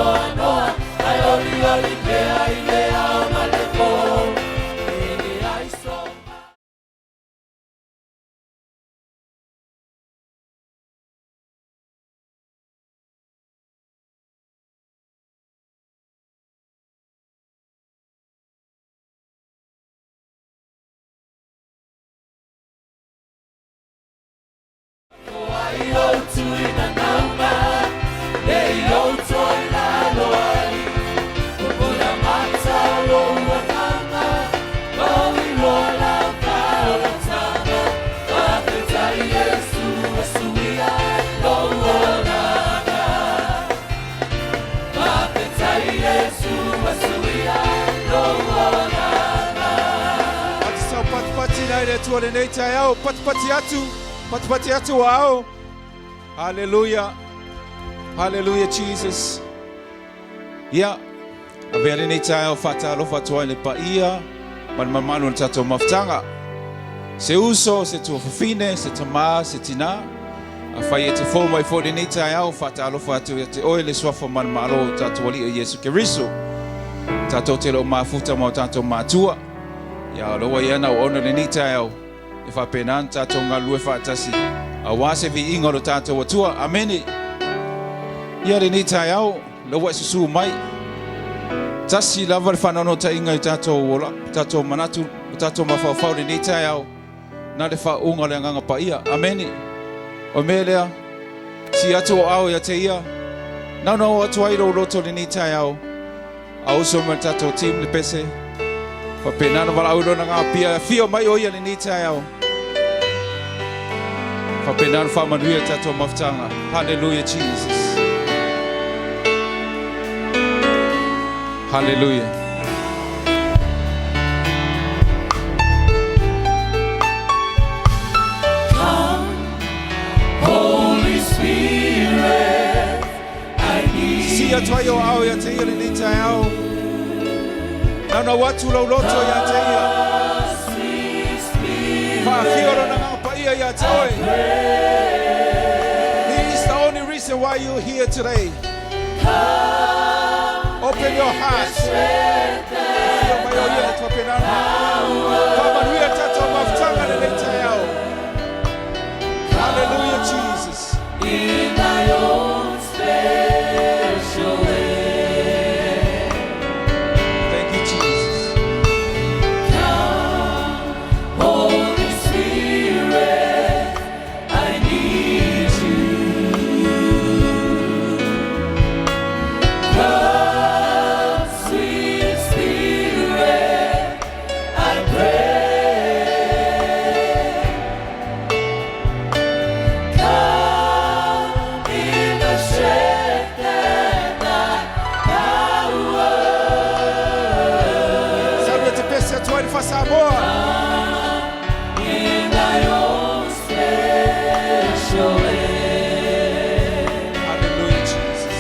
faanoanoa, ae olioli pea i le ao ma le pō. E leai so ai ou tuina nauma, nei ou toe lalo ai. Pupula mata o lou agaga, ma ou iloa lava o lau taga. Faafetai Iesu ua suia lou olaga. Faafetai Iesu ua suia lou olaga. Ati sau patipati nai le Atua lenei taeao, patipati atu, patipati atu o ao. Hallelujah. Hallelujah Jesus. Ia, avea lenei taeao faatalofa atu ai le paia ma le mamalu o le tatou mafutaga. Se uso, se tuafafine, se tamā, se tinā, afai e te fou mai foi lenei taeao, faatalofa atu ia te oe le suafa ma le Malo o tatou Alii o Iesu Keriso. Tatou te le o mafuta ma o tatou matua. Ia, o lea ua i ai ana auauna lenei taeao, e faapena ona tatou galulue faatasi aua se viiga o lo tatou Atua. Amene. Ia lenei taeao, lea ua e susū mai. Tasi lava le faanoanoataiga i tatou ola, tatou manatu, o tatou mafaufau lenei taeao, na le faauuga o le Agaga Paia. Amene. O le mea lea, sii atu o ao ia te ia, naunau atu ai lou loto lenei taeao, A uso mai le tatou team le pese. Faapena ona valaau i lona gaapia e afio mai o ia lenei taeao. Faapena ona faamanuia le tatou mafutaga. Hallelujah Jesus. Hallelujah. Come, Holy Spirit, I need Sii atu ai o ao ia te ia lenei taeao. Naunau atu lou loto ia te ia. Sweet Spirit, Faafio lona agaga paia ia te oe. He is the only reason why you're here today. Come Open your heart. Afio mai o ia e faapena ona faamanuia tatou mafutaga lenei taeao. Hallelujah Jesus. in thy own special way. Thank you Jesus. Come, Holy Spirit, I need you. Come, sweet Spirit, I pray. Come in the strength and thy power. Salu e te pese atu ai le faa-Samoa. In thy own special way. Hallelujah Jesus.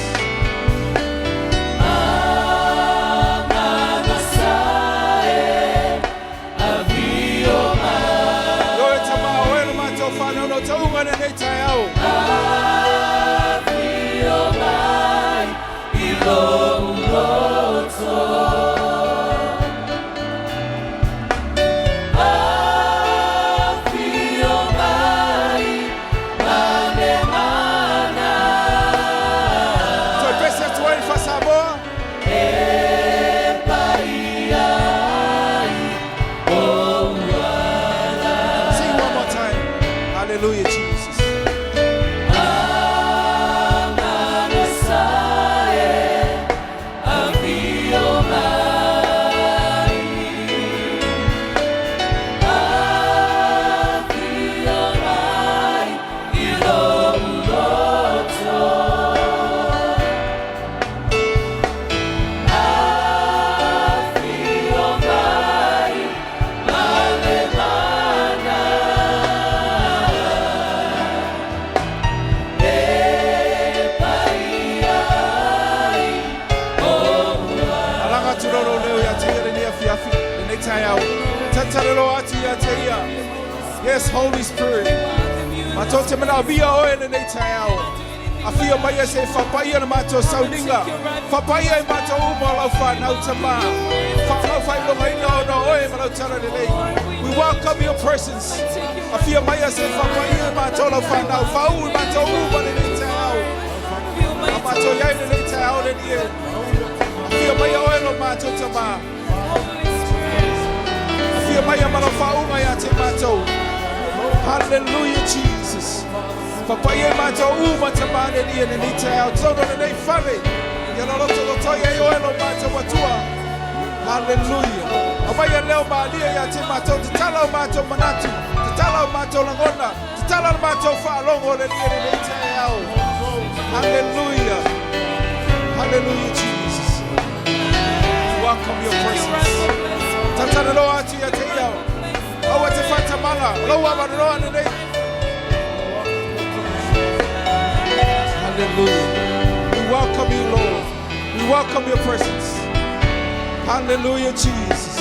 Agaga sae, afio mai. Ioe Tama, o oe lo matou faanaunautauga lenei taeao. Afio mai i lou loto. Afio mai ma le mana. Toe pese atu ai le faa-Samoa. E paia ai ou ala. Sing one more time. Hallelujah Jesus. Agaga sae, afio mai. Afio mai i lou loto. Afio mai ma le mana. E paia ai ou Alaga atu lou lou leo ia te ia lenei afiafi, lenei taeao. Tatalaloa atu ia te ia. Yes, Holy Spirit. Matou te manaomia oe lenei taeao. Afio maia se i faapaia le matou sauniga. Faapaia i matou uma o lau fanau Tamā. Lau faailogaina ona o oe ma lau talalelei. We welcome your presence. Afio maia se i faapaia i matou lau fanau. Faauu i matou uma lenei taeao. A matou iai lenei taeao le Alii e. Afio maia oe lo matou Tamā. Afio maia ma lau faauuga ia te matou. Hallelujah, Jesus. Faapaia i matou uma Tamā le Alii e lenei taeao. Totonu o lenei fale. Ia lolotolotoi ai oe lo matou Atua. Hallelujah. Aumaia leo malie ia te matou. Tatala o matou manatu. Tatala o matou lagona. Tatala le matou faalogo le Alii e lenei taeao. Hallelujah. Hallelujah, Jesus. Welcome your presence. Tatalaloa atu ia te ia. Aua te faatamala. O lou avanoa lenei. Hallelujah. We welcome you, Lord. We welcome your presence. Hallelujah, Jesus.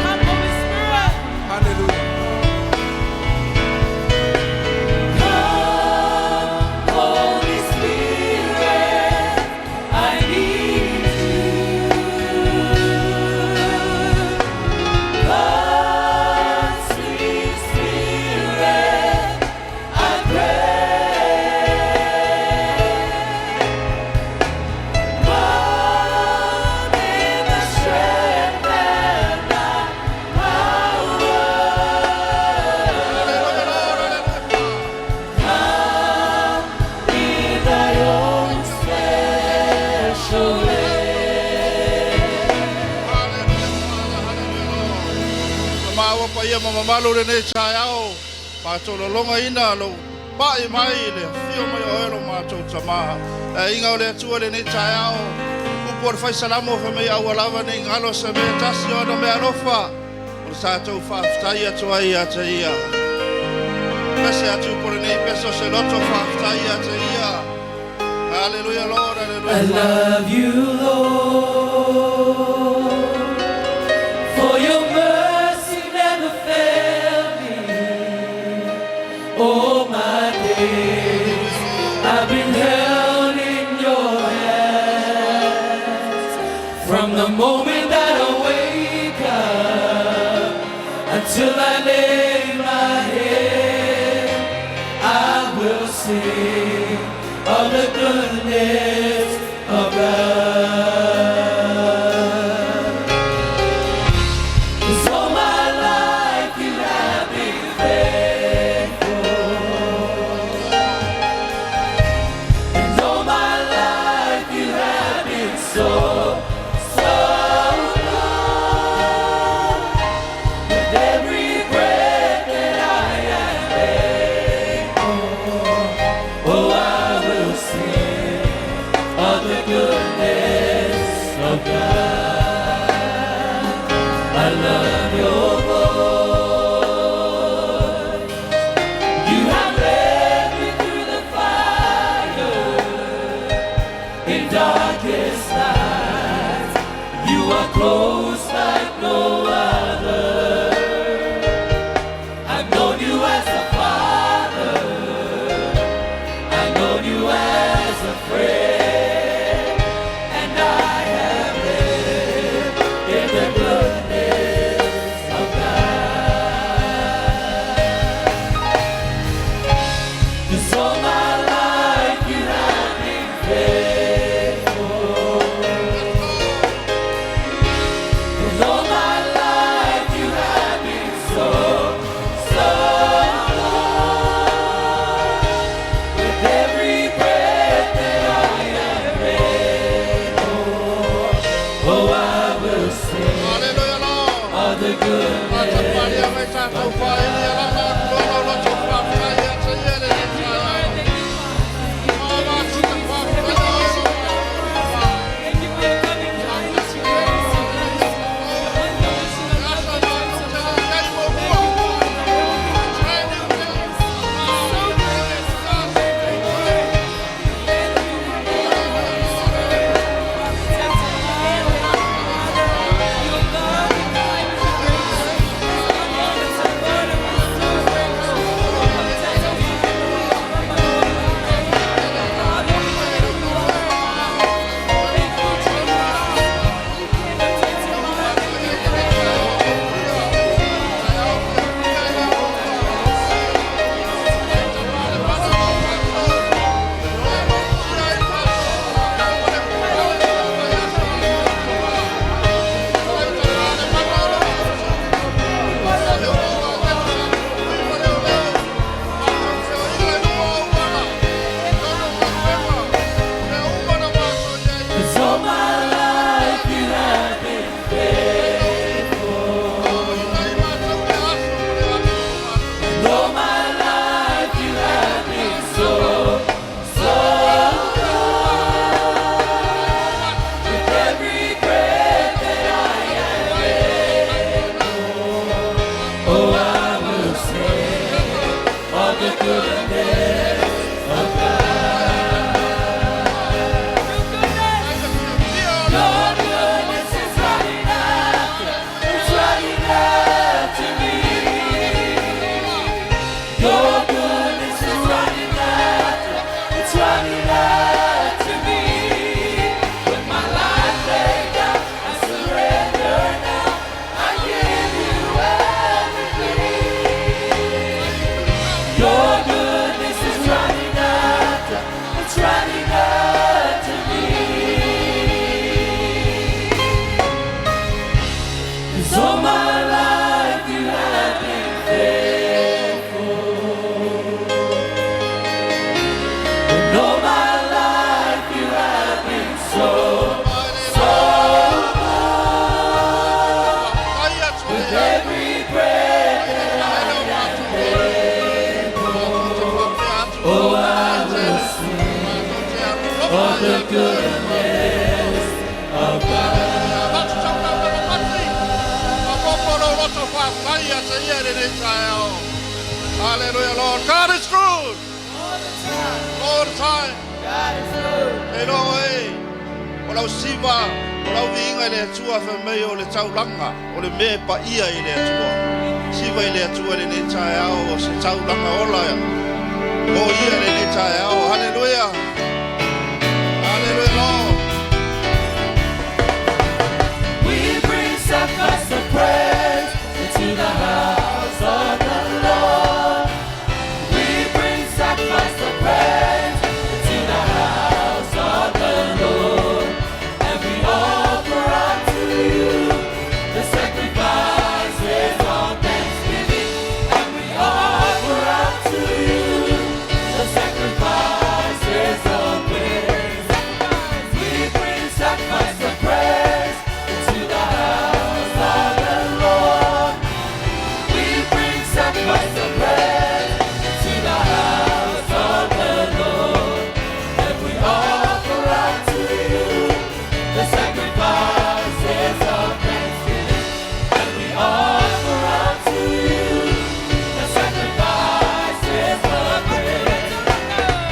Come, Holy Spirit. Hallelujah. Come, Holy Spirit, I need you. Come, sweet Spirit, I pray. Come in the strength and the power. Come in thy own special way. Maua paia ma mamalu lenei taeao matou lologaina lou pai mai le afio mai o oe lo matou Tamā. Le aiga o le Atua lenei taeao upu o le Faisalamo fai mai aua lava nei galo se mea tasi o ana meaalofa o le tatou faafetai atu ai ia te ia. Pese atu po lenei pese o se loto faafetai ia te ia. Hallelujah, Lord, I hallelujah. love you, Lord, for your mercy never failed me. All my days I've been held in your hands. From the moment that I wake up until I lay my head, I will sing of the goodness of God. 'Cause all my life you have been faithful. And all my life you have been so, so good. With every breath that I am able, oh, I will sing of the goodness of God. I love your voice. You have led me through the fire in darkest nights. You are close like no other. I've known you as a father. I've known you as a friend, and I have lived in the goodness of God. 'Cause all my life you have been faithful. And all my life you have been so, so good. With every breath that I am able, oh, I will sing Hallelujah, Lord. of the goodness. Matapalia mai tatou faili alama atu loto faafetai ia te ia lenei taeao. Maua tuta faafetai o Thank you for your loving kindness, your grace, your mercy, your unconditional love towards us. Thank you for your grace. So gracious. Thank you. Thank you, Holy Spirit. Protect our Father. Your love and kindness and grace is unlimited, Lord, and we For the goodness of God. Hallelujah, Lord. God is good All the time. all the time. God is good. E loa e, o lau siva, o lau viiga i le Atua fai mai o le taulaga, o le mea e paia i le Atua. Siva i le Atua lenei taeao, o se taulaga ola mo ia lenei taeao. Hallelujah. Hallelujah, Lord. We bring sacrifice of praise into the house of the Lord. We bring sacrifice of praise into the house of the Lord. And we offer unto you the sacrifices of thanksgiving. And we offer unto you the sacrifices of praise. We bring sacrifice of praise into the house of the Lord. We bring sacrifice of praise into the house of the Lord. And we offer unto you the sacrifices of thanksgiving. And we offer unto you the sacrifices of praise.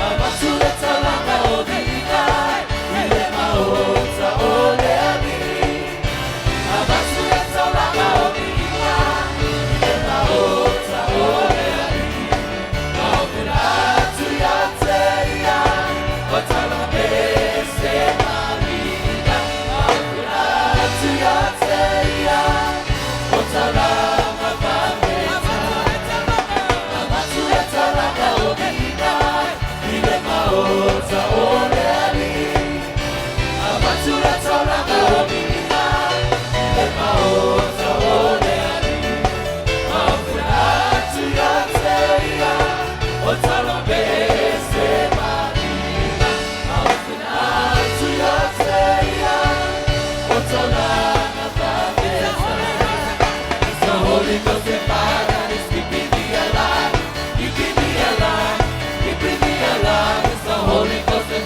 Avatu le taulaga o viiga, i le maota o le Alii. Avatu le taulaga o viiga, i le maota o le Alii. Maopena atu ia te ia, o talabese maliga. Maopena atu ia te ia, o talaga vaveta. Avatu le taulaga o viiga, i le maota o le Alii. Avatu le taulaga o viiga, i le maota o le Alii. Maopena atu ia te ia, o talabese maliga. Maopena atu ia te ia, o talaga vaveta. It's the Holy Ghost and fire that is keeping me alive, keeping me alive, keeping me alive. It's the Holy Ghost and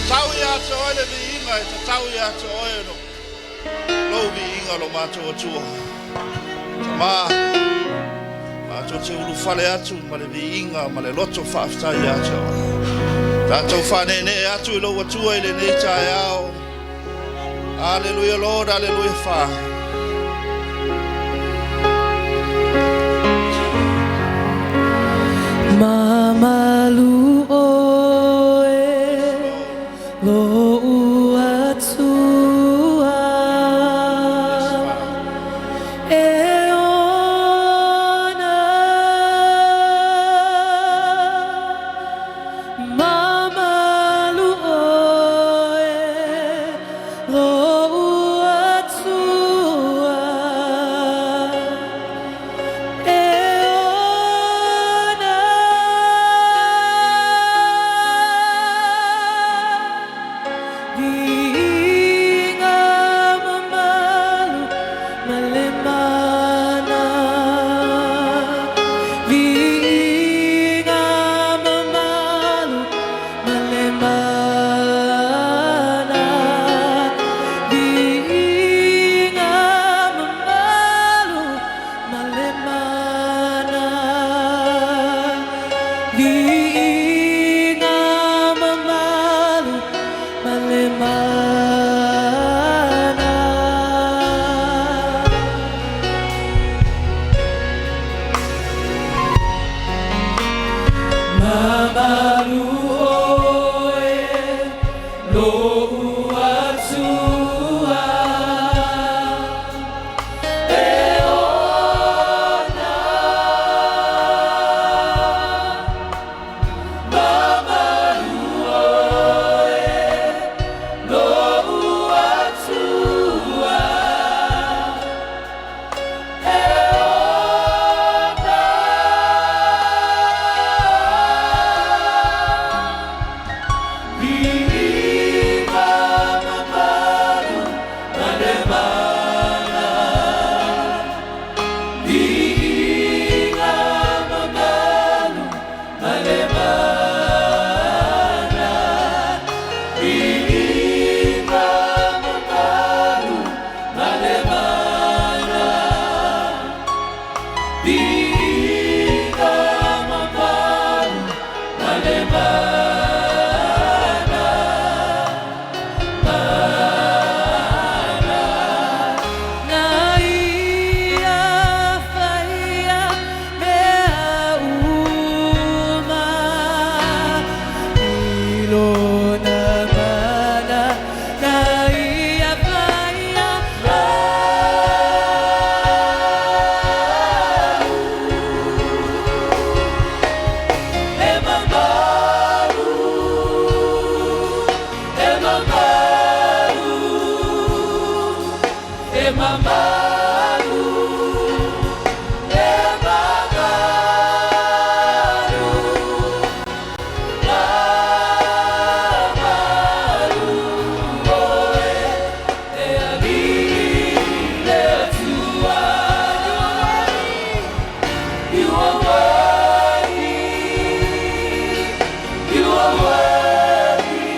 Tatau ia te oe le viiga, e tatau ia te oe no lou viiga lo matou Atua. Tama, matou te ulufale atu ma le viiga ma le loto faafetai ia te oe. Tatou faaneenee atu i lou Atua i lenei taeao. Hallelujah, Lord, hallelujah, Father. Mamalu oe lo'u Atua e ona. Mamalu oe lo'u Atua e ona. Viiga mamalu ma le mana. Viiga mamalu ma le mana. Viiga mamalu ma le mana. Viiga mamalu ma le mana. Mamalu oe lo'u Atua e ona. Mamalu oe lo'u Atua e ona. Viiga mamalu ma le mana. Viiga mamalu ma le mana. Viiga mamalu ma le mana. Viiga mamalu ma le mana. Mana. Na ia faia mea uma i lona mana. Na ia faia au. E mamalu, e mamalu, e mamalu, e mamalu, mamalu oe e Alii le Atua. You are worthy, you are worthy,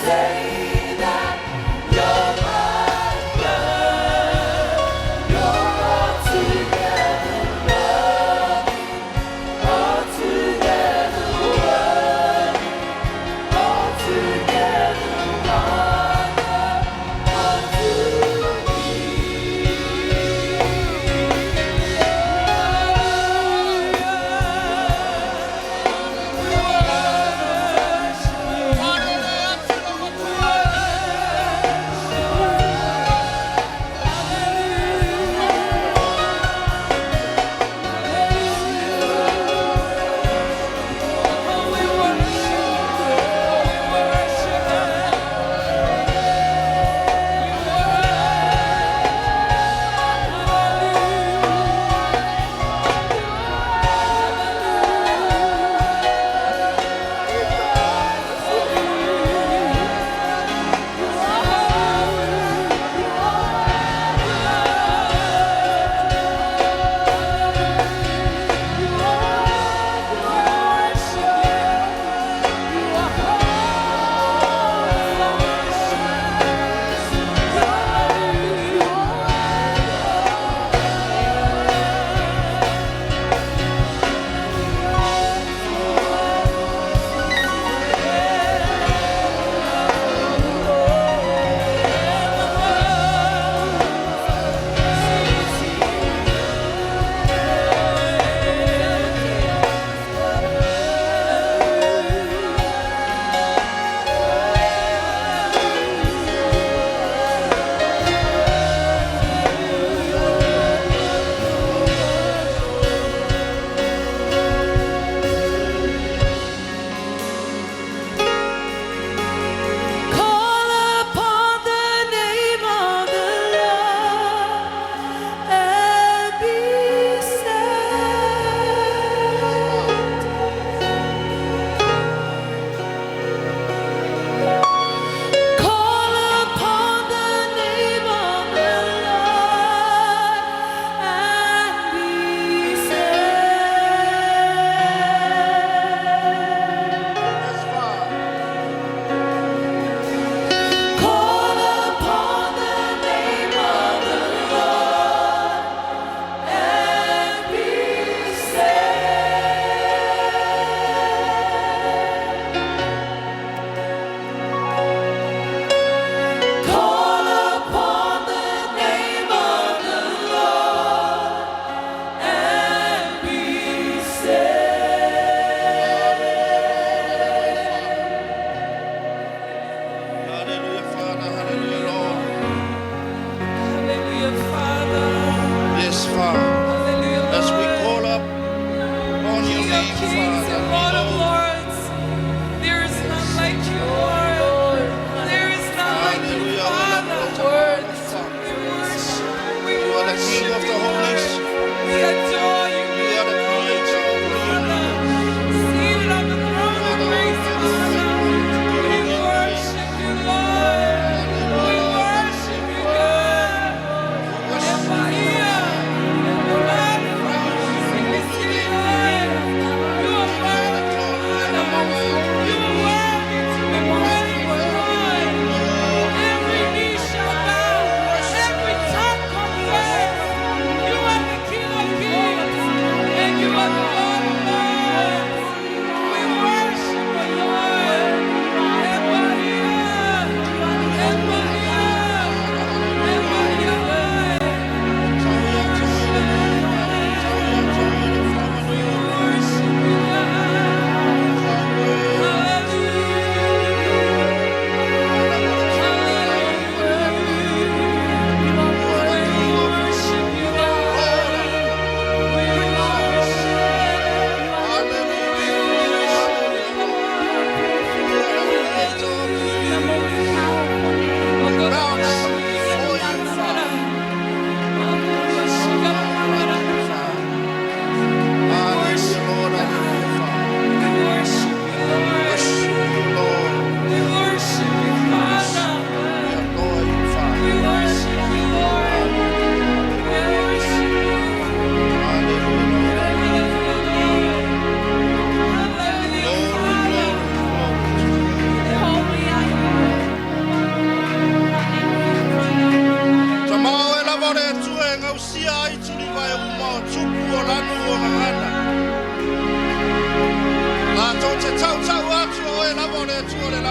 say that you're my God. You're altogether lovely, altogether worthy, altogether wonderful to me.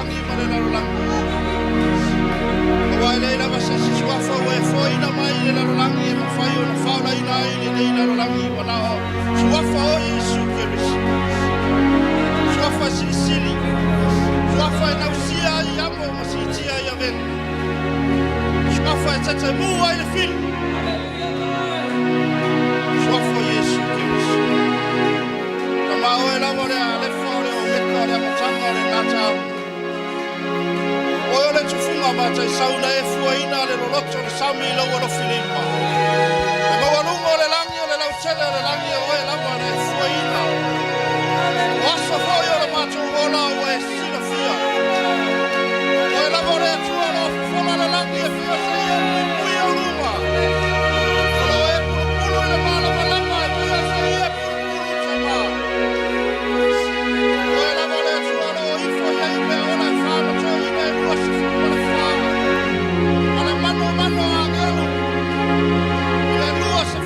lagi ma le lalolagi. Aua e leai lava se isi suafa ua e foaina mai i le lalolagi e mafai ona faaolaina ai lenei lalolagi ua na o suafa o Iesu Keriso. Suafa silisili, suafa e nausia ai amo ma siitia ai avega, suafa e tatamū ai le fili, suafa o Iesu Keriso. Tama oe lava o le Alefa o le Omeka o le Amataga o le Gataaga. Oe o le tufuga mataisau na e fuaina le loloto o le sami i lau alofi lima. Le maualuga o le lagi o le lautele o le lagi o oe lava na e fuaina. O aso foi o le matou ola ua e silafia. Oe lava o le Atua o lo o fofola le lagi e pei o se ie puipui ou luma. O lo o e pulupulu i le malamalama e pei o se ie pulupulu tama. Oe lava o le Atua o lo o ifo i ai mea ola e faamatoina e 24. Ma le manomano o agelu i le 24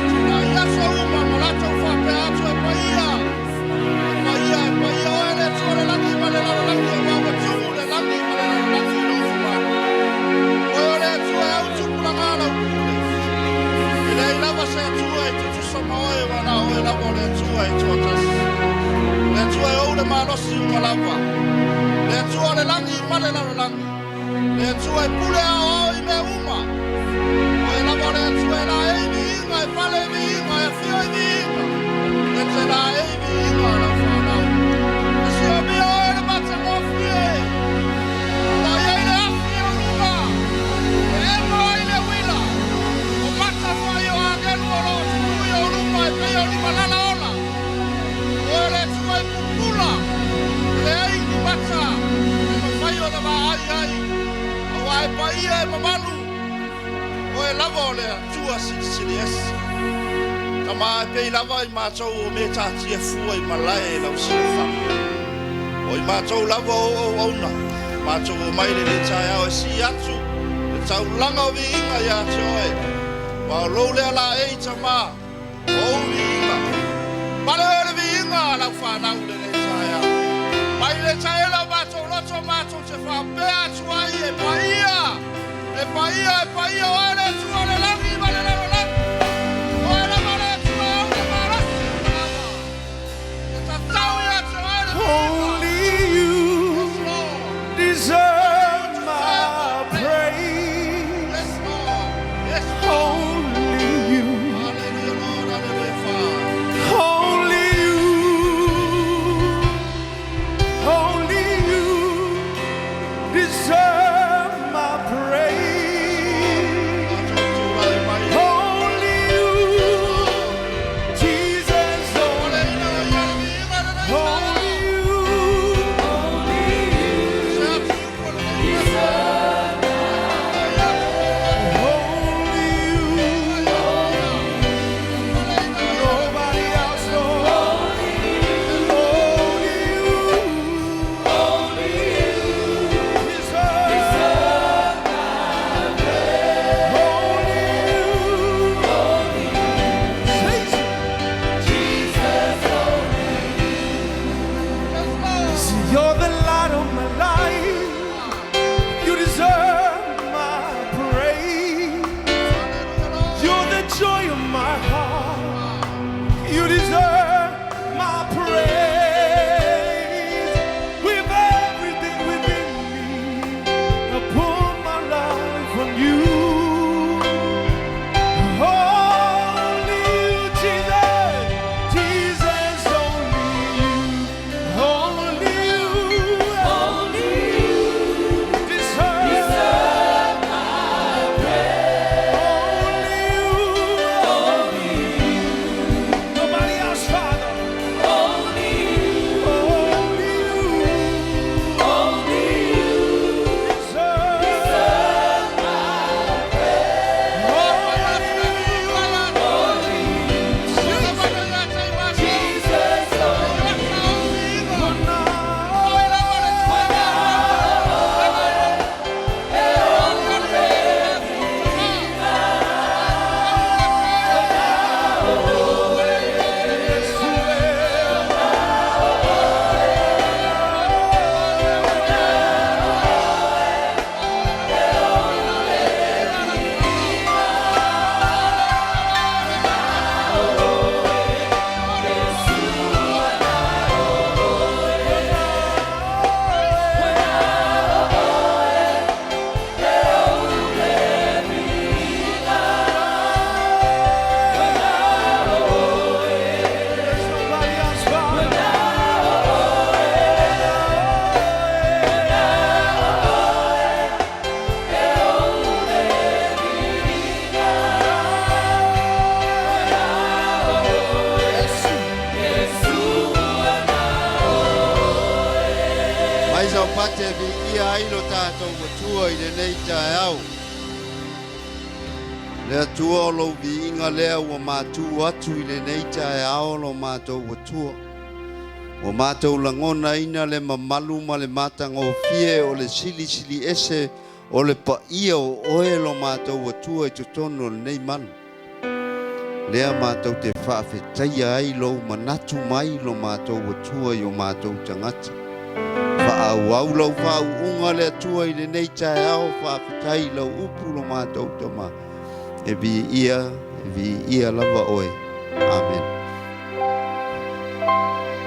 itula i aso uma ma latou faapea atu e paia. E paia, e paia oe le Atua o le lagi ma le lalolagi aua ua tumu le lagi ma le lalolagi i lou mamalu. Oe o le Atua e au tupulaga lau pule. E leai lava se Atua e tutusa ma oe ua na o oe lava o le Atua e toatasi. Le Atua e ou le malosi uma lava. Le Atua o le lagi ma le lalolagi. Le Atua e pule aoao i mea uma. Oe lava o le Atua e laei viiga, e pale i viiga, e afio i viiga. E te laei viiga a lau whanau. E siomia oe le matagofie. O lo o i ai le afi o luga. E emo ai le uila. O mata foi o agelu o lo o tutui o luma e pei o ni malala ola. Oe o le Atua e pupula. E leai ni mata. E mafai ona vaai ai. Aua e paia e mamalu. Oe lava o le Atua silisili ese. Tama e pei lava i matou o metatia fua i malae e lau silafaga. O i matou lava o auauna. Matou omai i lenei taeao e sii atu le taulaga o viiga ia te oe. Aua o lou lea laei tama, o ou viiga. Pale oe le viiga a lau fanau i lenei taeao. Mai le taela o matou loto matou te faapea atu ai e paia, e paia, e paia oe le Atua o le lagi ma le lalolagi. Oe lava le Atua e ou le malosi uma lava. E tatau ia te oe le viiga. Only you Yes, Lord. deserve my praise. Yes, Lord. Yes, Lord. Only you, Hallelujah, Lord. Hallelujah, Father. only you, only you deserve my praise. Leai sau pate e viia ai lo tatou Atua i lenei taeao. Le Atua o lou viiga lea ua matu atu i lenei taeao lo matou Atua. Ua matou lagonaina le mamalu ma le matagofie o le silisili ese o le paia o oe lo matou Atua i totonu o lenei malu. Lea matou te faafetaia ai lou manatu mai lo matou Atua i o matou tagata. Faaauau lau faauuga le Atua i lenei taeao, faafetai i lau upu lo matou Tama. E viia, e viia lava oe. Amen.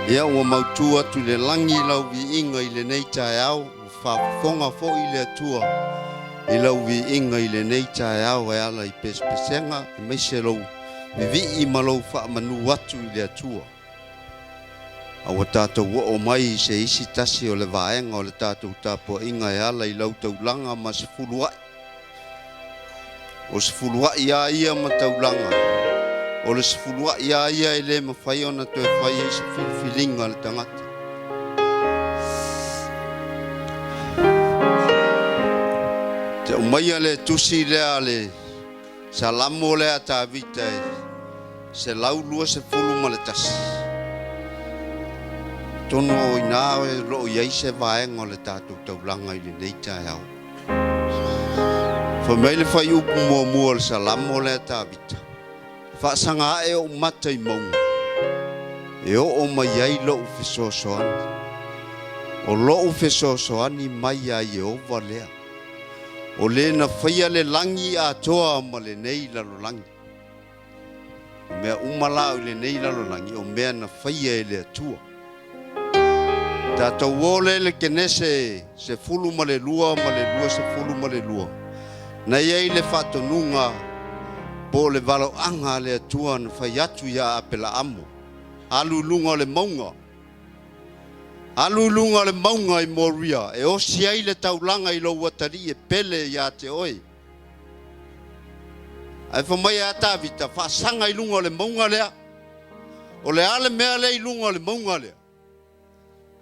Ia ua mautu atu i le lagi lau viiga i lenei taeao, ua faafofoga foi le Atua i lau viiga i lenei taeao e ala i pesepesega aemaise lou vivii ma lou faamanu atu i le Atua. A ua tatou oo mai i se isi tasi o le vaega o le tatou tapuaiga e ala i lau taulaga ma sefuluai. O sefuluai a ia ma taulaga, o le sefuluai a ia e le mafai ona toe fai ai se filifiliga a le tagata. Te aumaia le tusi lea a le Salamo lea a Tavita e 121. Atonu o i ina o lo o i ai se vaega o le tatou taulaga i lenei taeao. Fai mai le fuaiupu muamua o le Salamo lea a Tavita, Faasaga ae ou mata i mauga, e oo mai ai lou fesoasoani. O lou fesoasoani mai iā Ieova lea, o le na faia le lagi atoa ma lenei lalolagi. O mea uma la o i lenei lalolagi, o mea na faia e le Atua. Tatou o lea i le Kenese 12 ma le 22, na i ai le faatonuga po o le valoaga a le Atua na fai atu iā Apelaamo, Alu i luga o le mauga, alu i luga o le mauga i Moria e osi ai le taulaga i lou atalii e pele iā te oe. Ae fai mai ia Tavita, Faasaga i luga o le mauga lea. O le a le mea lea i luga o le mauga lea?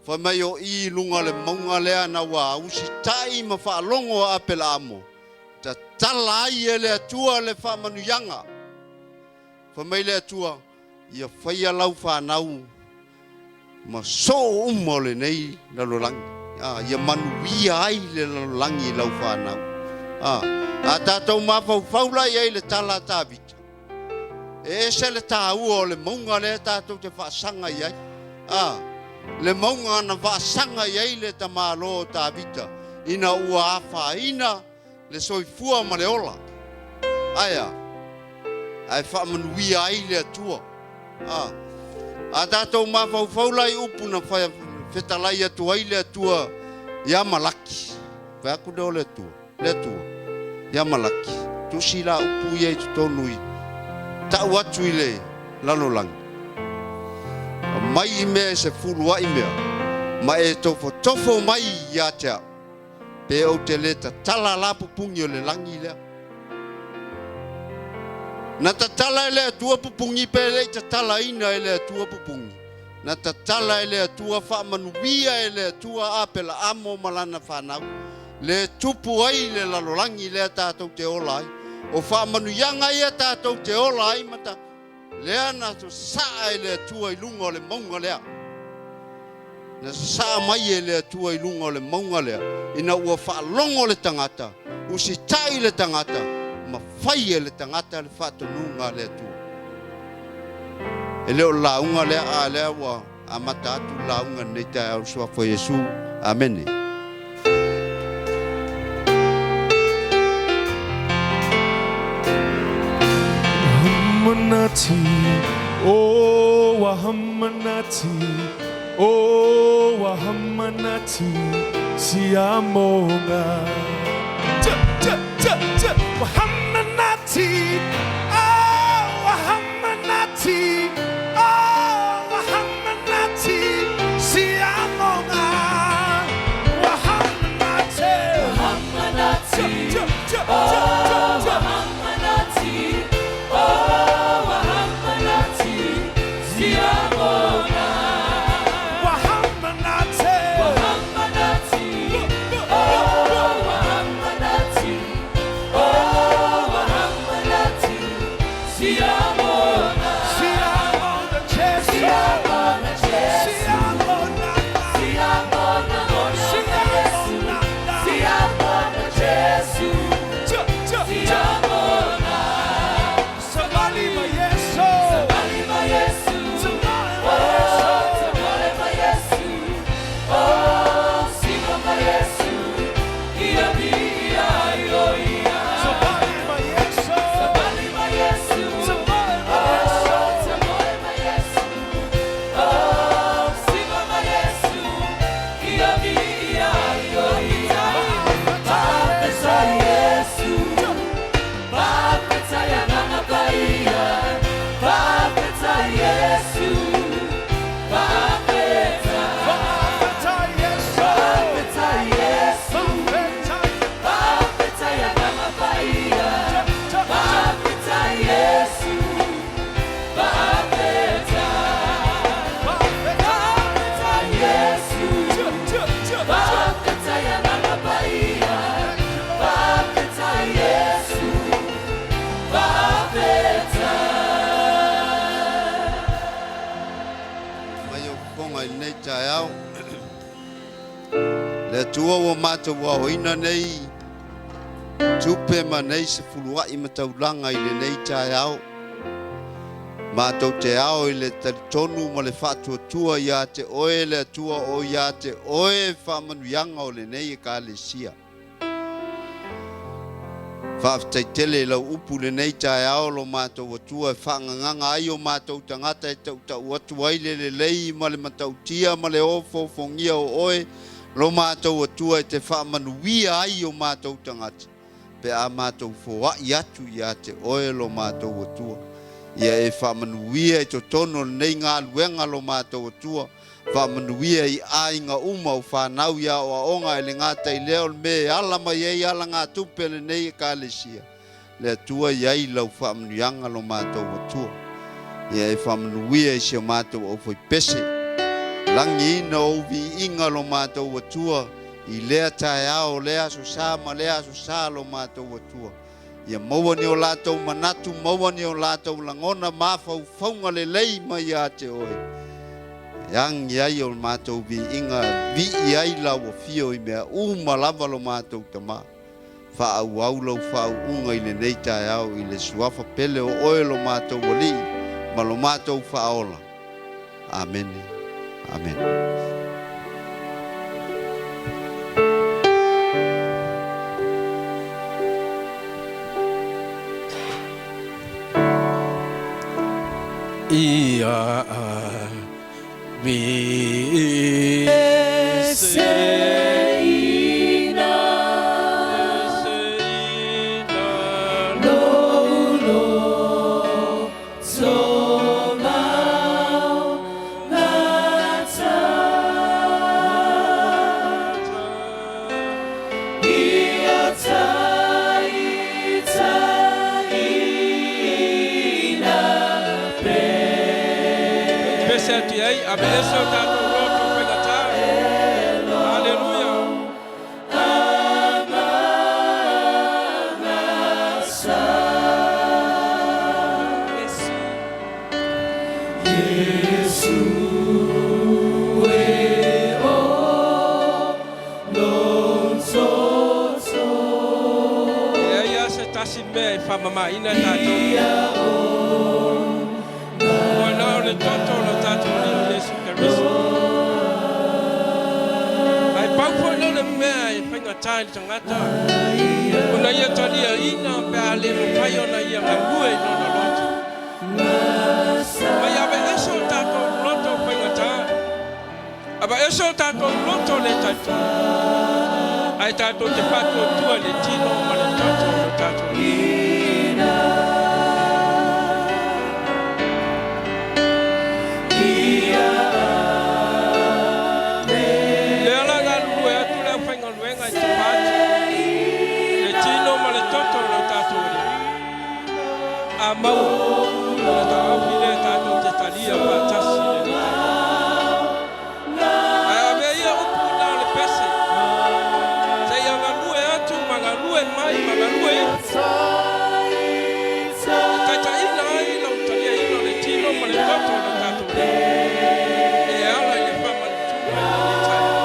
Fai mai o i i luga o le mauga lea na ua usitai ma faalogo a Apelaamo, tatala ai e le Atua le faamanuiaga. Fai mai le Atua, Ia faia lau fanau ma soo uma o lenei lalolagi, a, ia manuia ai le lalolagi i lau fanau. A, a tatou mafaufau la i ai i le tala a Tavita, e ese le taua o le mauga lea tatou te faasaga i ai. A, le mauga na faasaga i ai le tamālo o Tavita ina ua afaina le soifua ma le ola. Ae a? Ae faamanuia ai le Atua. A, a tatou mafaufau la i upu na fetalai atu ai le Atua ia Malaki, fai atu lea o le Atua, le Atua ia Malaki, tusi la upu ia i totonu i tau atu i le lalolagi, aumai i mea e sefulu ai mea, ma e tofotofo mai ia te au. Pe ou te le tatala la pupugi o le lagi lea. Na tatala e le Atua pupugi pe le i tatalaina e le Atua pupugi. Na tatala e le Atua faamanuia e le Atua Apelaamo ma lana fanau. Le tupu ai le lalolagi lea tatou te ola ai. O faamanuiaga ia tatou te ola ai ma ta, lea na sasaa e le Atua i luga o le mauga lea. Na sasaa mai e le Atua i luga o le mauga lea, ina ua faalogo le tagata, usitai le tagata, ma fai e le tagata le faatonuga a le Atua. E le o le lauga lea, a lea ua amata atu le lauga i lenei taeao i le Suafa o Iesu. Amene. Oh, Oh, Wahamanati, Siamonga. Wahamanati, oh, Wahamanati, oh, Wahamanati, Siamonga. Wahamanati, Wahamanati, oh, Wahamanati, oh, Wahamanati, Siamonga. Wahamanati, Wahamanati, Le Atua ua matou aoina nei tupe ma nei sefuluai ma taulaga i lenei taeao. Matou te ao i le talitonu ma le faatuatua iā te Oe le Atua o iā te Oe faamanuiaga o lenei Ekalesia. Faafetai tele i lau upu i lenei taeao lo matou Atua e faagagaga ai o matou tagata e tautau atu ai le lelei ma le matautia ma le ofoofogia o Oe lo matou Atua e te faamanuia ai o matou tagata pe a matou foai atu ia te Oe lo matou Atua. Ia e faamanuia i totonu o lenei galuega lo matou Atua Faamanuia i aiga uma o fanau i aoaoga e le gata i lea o le mea e ala mai ai alagatupe a lenei Ekalesia. Le Atua i ai lau faamanuiaga lo matou Atua. Ia e faamanuia i si o matou aufaipese. Lagiina ou viiga lo matou Atua i lea taeao, lea aso sa ma lea aso sa lo matou Atua. Ia maua ni o latou manatu, maua ni o latou lagona, mafaufauga lelei mai ia te Oe, e agi ai o matou viiga, vii ai lau afio i mea uma lava lo matou Tama. Faaauau lau faauuga i lenei taeao i le Suafa pele o Oe lo matou Alii ma lo matou Faaola. Amene. Amene. Ia vi Pese atu i ai, aveese o tatou loto faigata. Haleluia. E leai lava se tasi mea e faamamaina tatou. Ua na o le toto o lo tatou Alii o Iesu Keriso. Ae pau foi lea o le mea e faigata i le tagata ona ia taliaina pe a le mafai ona ia galue i lona loto. Mai aveese o tatou loto faigata, aveese o tatou loto le talitonu, ae tatou te faatuatua i le tino ma le toto o lo tatou Alii. Lea la galulue atu le aufaigaluega i tupa atu, le tino ma le toto o lo tatou Alii. A maua, ona taofi lea tatou te talia faatasi i lenei taeao. Ae avea ia upu na o le pese, seia galue atu ma galue mai ma galue ifo, e taitaiina ai lau taliaina o le tino ma le toto o lo tatou Alii, e ala i le faamanutuga i lenei taeao.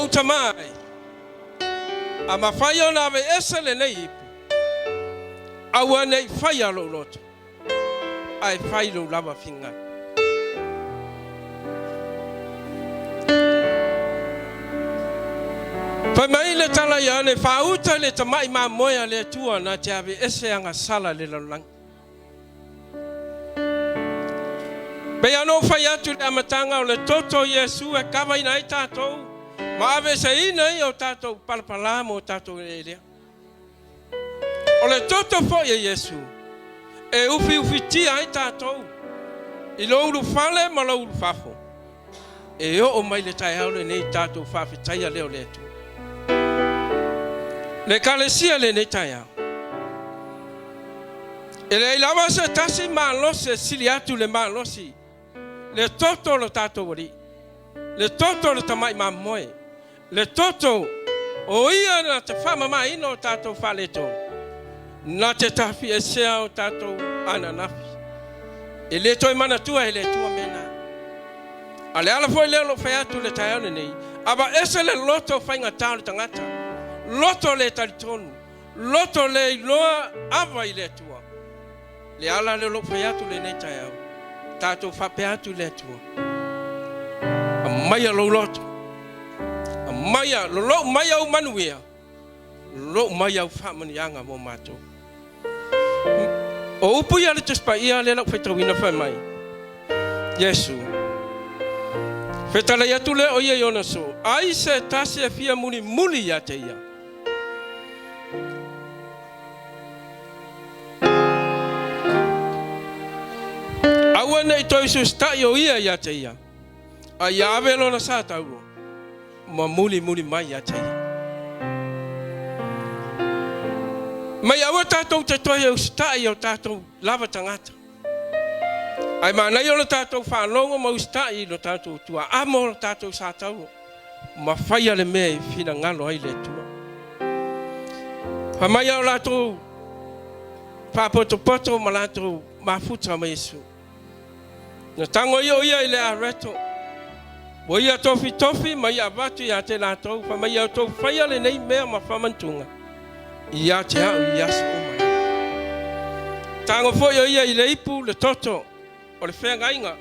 Lou Tamā e, a mafai ona aveese lenei ipu, aua ne i faia lou loto, ae fai lou lava finagalo. Fai mai le tala ia Ioane, Faauta i le tamai mamoe a le Atua na te aveese agasala i le lalolagi. Pei lava ona ou fai atu i le amataga, o le toto o Iesu e kavaina ai tatou ma aveeseina ai o tatou palapala ma o tatou eleelea. O le toto foi e Iesu e ufiufitia ai tatou i lou ulufale ma lou ulufafo. E oo mai le taeao lenei tatou faafetaia lea o le Atua. Le Ekalesia lenei taeao. E leai lava se tasi malosi e sili atu le malosi le toto o lo tatou Alii, le toto o le tamai mamoe, le toto o ia na te faamamaina o tatou faaletonu, na te tafiesea o tatou ananafi. E le toe manatua e le Atua mea na. A o le ala foi lea o lou fai atu i le taeao lenei, aveese le loto faigata o le tagata, loto le talitonu, loto le iloa ava i le Atua. Le ala lea o lou fai atu lenei taeao, tatou faapea atu i le Atua, Aumaia lou loto, aumaia, lolou mai au manuia, lolou mai au faamanuiaga mo matou. O upu ia a le Tusi Paia lea la ou faitauina fai mai, Iesu, fetalai atu lea o ia i ona soo, ai se tasi e fia mulimuli ia te ia. Aua ne i toe usiusitai o ia ia te ia, a ia ave lona sa tauro ma mulimuli mai ia te ia. Mai aua tatou te toe usitai i o tatou lava tagata, ae manaia o le tatou faalogo ma usitai i lo tatou tuaamo o lo tatou sa tauro. ma faia le mea e finagalo ai le Atua. Fai mai a o latou faapotopoto ma latou mafuta ma Iesu. Na tago ia o ia i le areto, ua ia tofitofi ma ia avatu ia te latou, fai mai ia outou faia lenei mea ma faamantuga ia te au i aso uma lava. Tago foi o ia i le ipu le toto o le feagaiga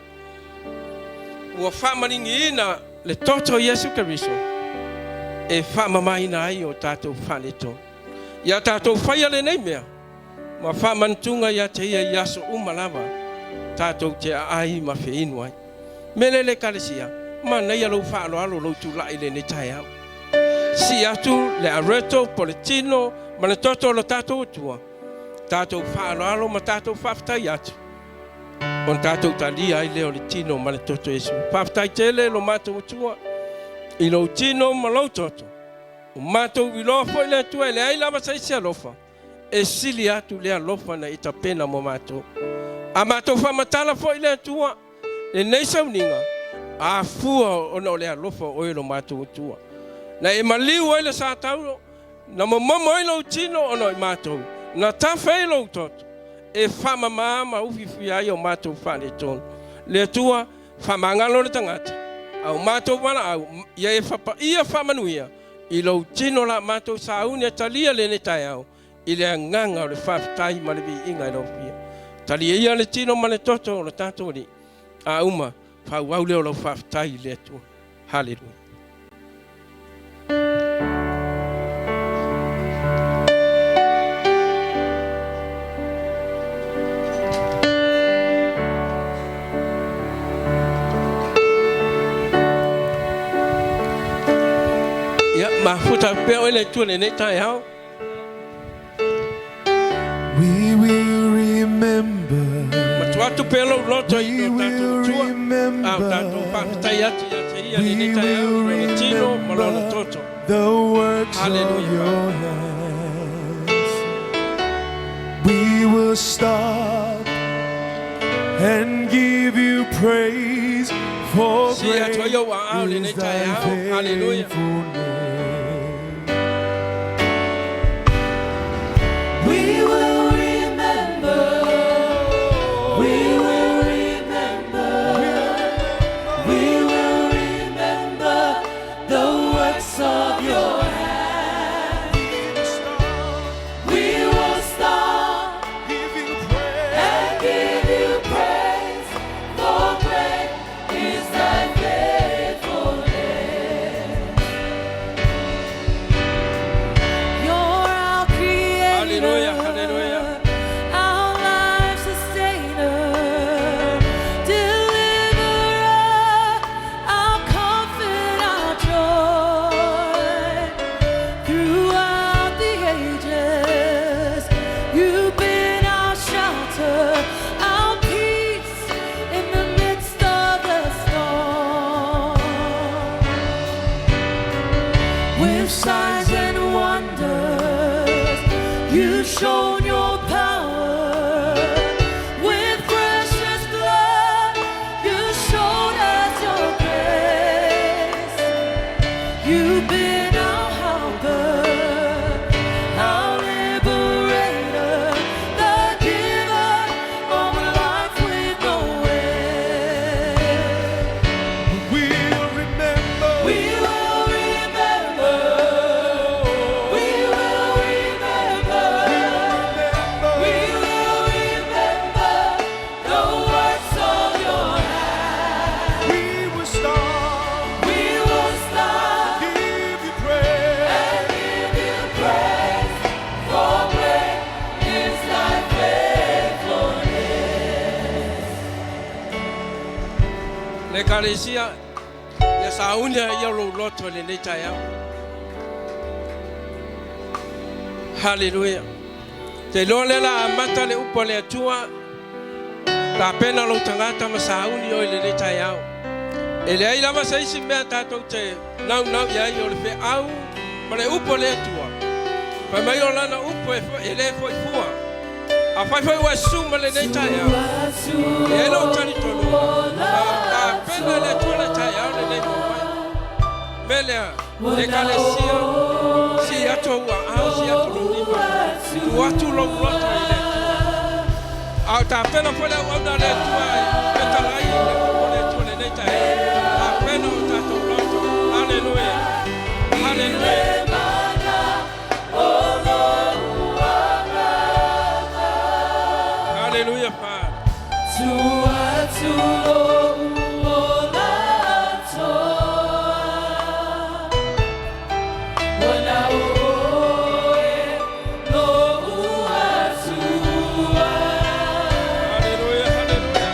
ua faamaligiina le toto o Iesu Keriso e faamamaina ai o tatou faaletonu. Ia tatou faia lenei mea ma faamanatuga ia te ia i aso uma lava tatou te aai ma feinu ai. Mele le Ekalesia, manaia lou faaaloalo lou tulai i lenei taeao. Sii atu le areto po le tino ma le toto o lo tatou Atua, tatou faaaloalo ma tatou faafetai atu. Ona tatou talia ai lea o le tino ma le toto o Iesu. Faafetai tele lo matou Atua i lou tino ma lou toto. Ua matou iloa foi le Atua e leai lava se isi alofa e sili atu le alofa na e tapena mo matou. A matou faamatala foi le Atua lenei sauniga, afua ona o le alofa o oe lo matou Atua. Na e maliu ai le sa taulo, na momomo ai lou tino ona o i matou, na tafe ai lou toto. e faamama ma ufiufia ai o matou faaletonu. Le Atua, faamagalo le tagata, a o matou valaau, ia e fapaia faamanuia i lou tino la matou sauni e talia lenei taeao i le agaga o le faafetai ma le viiga i lau Afio. Talia ia le tino ma le toto o lo tatou Alii, a uma, faaauau lea o lau faafetai i le Atua. Haleluia. Ia, mafuta pea oe le Atua lenei taeao. We will remember. Matua atu pea lou loto i lo tatou Atua, a o tatou faafetai atu ia te ia lenei taeao i lona tino ma lona toto. The works of Hallelujah. your hands. We will stop and give you praise for Si atu great ai ou aao is lenei thy taeao. Hallelujah. faithfulness. We will remember, we will remember, we will remember the works Le Ekalesia, ia sauni ai ia lou loto i lenei taeao. Haleluia. Te iloa lea la amata le upu a le Atua, tapena lou tagata ma sauni oe i lenei taeao. E leai lava se isi mea tatou te naunau i ai o le feau ma le upu a le Atua. Fai mai o lana upu e le foi fua. Afai foi ua e susu mai lenei taeao, e i ai lou talitonuga, ua tapena e le Atua le taeao lenei mo oe. Mea lea, le Ekalesia, sii atu ou aao, sii atu lou lima, tuu atu lou loto i le Atua. A o tapena foi le auauna a le Atua e fetalai i le upu a le Atua i lenei taeao, tapena o tatou loto. Haleluia! Haleluia! Hallelujah, Father. Hallelujah, hallelujah.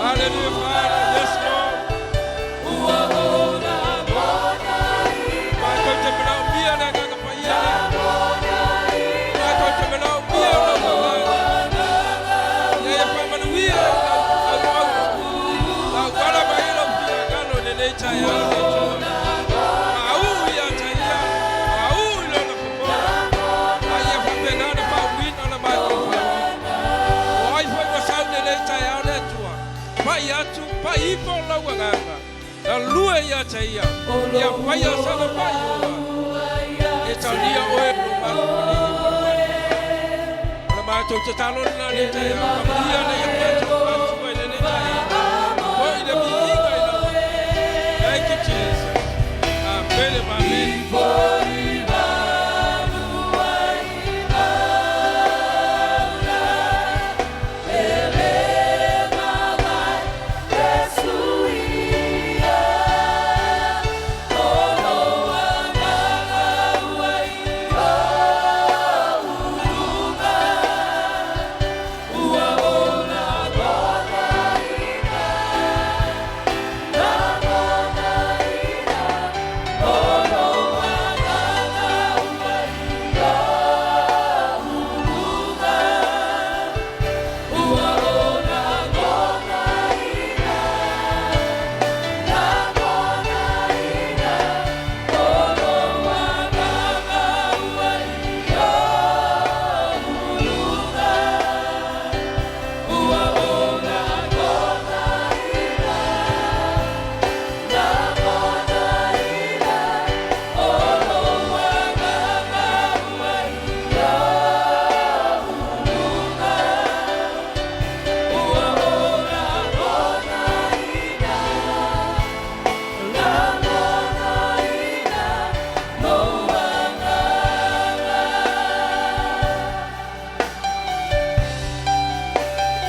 Hallelujah, Father. Yes, Lord. Matou te manaomia le Agaga Paia lea. Matou te manaomia lou Agaga. Ia ia faamanuia i lau auauna. Lau ala mai ai lou finagalo i lenei taeao le Atua. Mauu ia te ia, mauu i lona popola. A ia faapena ona faauuina la matou faaaloalo. O ai foi ua sau i lenei taeao le Atua, pai atu, pai ifo lou Agaga, galue ia te ia, ia faia sana faaiuga, e talia oe lo matou Alii ma lo matou O le matou tatalo lena i lenei taeao, faamanuia ina ia matou Atua i lenei taeao, foi le viiga i lau Agaga. Thank you, Jesus. Amene ma amene.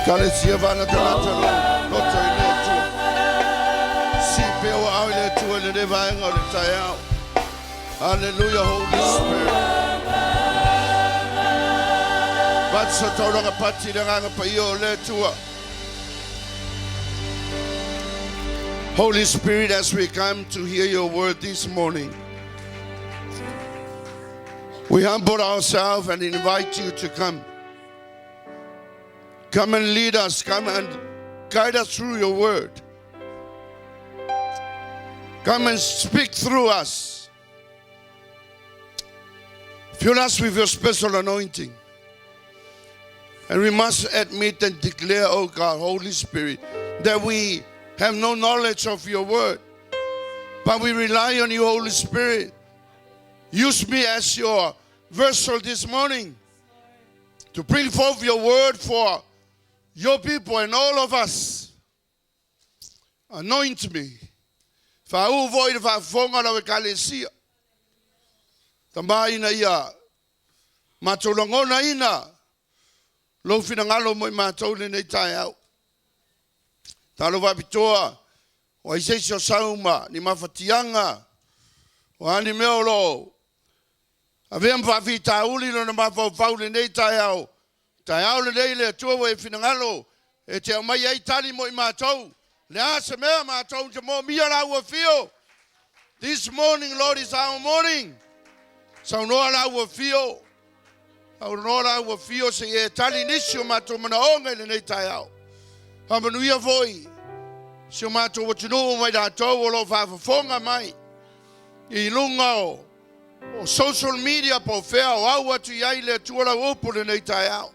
Ekalesia faanatanata lou loto i le Atua. Sii pea ou aao i le Atua i lenei vaega o le taeao. Hallelujah, Holy Spirit. Avatu sa taulaga pati i le Agaga Paia o le Atua. Holy Spirit, as we come to hear your word this morning, we humble ourselves and invite you to come. Come and lead us. Come and guide us through your word. Come and speak through us. Fill us with your special anointing. And we must admit and declare, oh God, Holy Spirit, that we have no knowledge of your word, but we rely on you, Holy Spirit. Use me as your vessel this morning to bring forth your word for your people and all of us. Anoint me. Faauu foi i le faafofoga a lau Ekalesia. Tama ina ia matou lagonaina Lou finagalo mo i matou i lenei taeao. Talo faapitoa, o ai se isi o sau ma ni mafatiaga, o a ni mea o lo o avea ma faafitauli lona mafaufau i lenei taeao, taeao lenei le Atua ua e finagalo e te aumai ai tali mo i matou. Le a se mea matou te moomia lau afio. This morning, Lord, is our morning. Saunoa lau afio. Saunoa lau afio se i e tali nisi o matou manaoga i lenei taeao. Faamanuia foi si o matou atunuu ma i latou o lo o faafofoga mai i luga o o social media po o fea o au atu i ai le Atua lau upu i lenei taeao.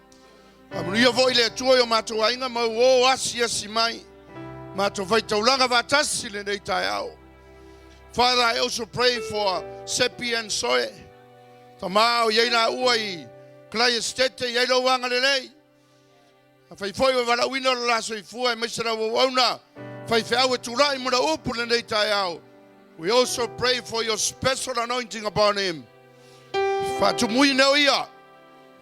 Faamanuia foi le Atua i o matou aiga ma ua o asiasi mai matou faitaulaga faatasi i lenei taeao. Father, I also pray for Sepi and Soe. Tama o i ai laua i Kalai Estate, i ai lou agalelei. Afai foi ua valaauina lo la soifua aemaise lau auauna faifeau e tulai mo le upu i lenei taeao. We also pray for your special anointing upon him. Faatumuina o ia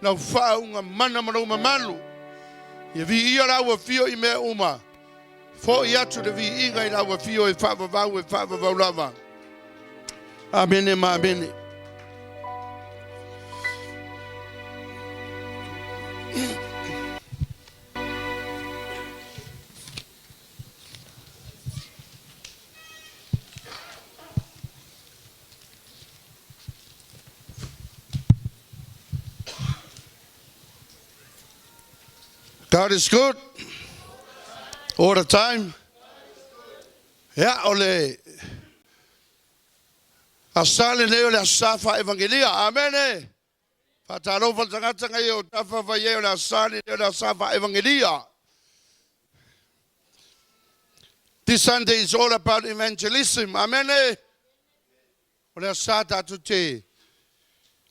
lau faauga mana ma lou mamalu. Ia viia lau afio i mea uma. Foi atu le viiga i lau afio e faavavau e faavavau lava. Amene ma amene. God is good all the time. Ia, o le Aso Sa lenei o le Aso Sa faa-evangelia. Amene. Faatalofa le tagata ngai o tafa fai ai o le Aso Sa lenei o le Aso Sa faa-evangelia. This Sunday is all about evangelism. Amene. O le Aso Sa tatou te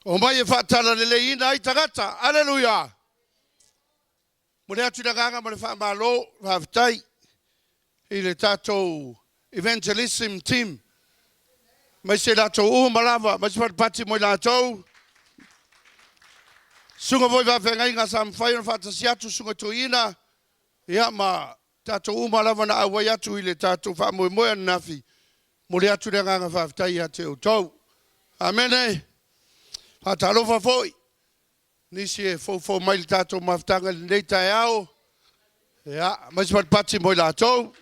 omai e faatalaleleiina ai tagata. Aleluia. Momoli atu le agaga ma le faamalo, faafetai i le tatou evangelism team, aemaise i latou uma lava, aemaise foi le pati mo i latou. Susuga foi i faafeagaiga sa mafai ona faatasi atu, Susuga Toeaina, ia ma tatou uma lava na auai atu i le tatou faamoemoe ananafi. Momoli atu le agaga faafetai ia te outou. Amene. Faatalofa foi Nisi e foufou mai i le tatou mafutaga i lenei taeao, ia, aemaise foi le pati mo i latou.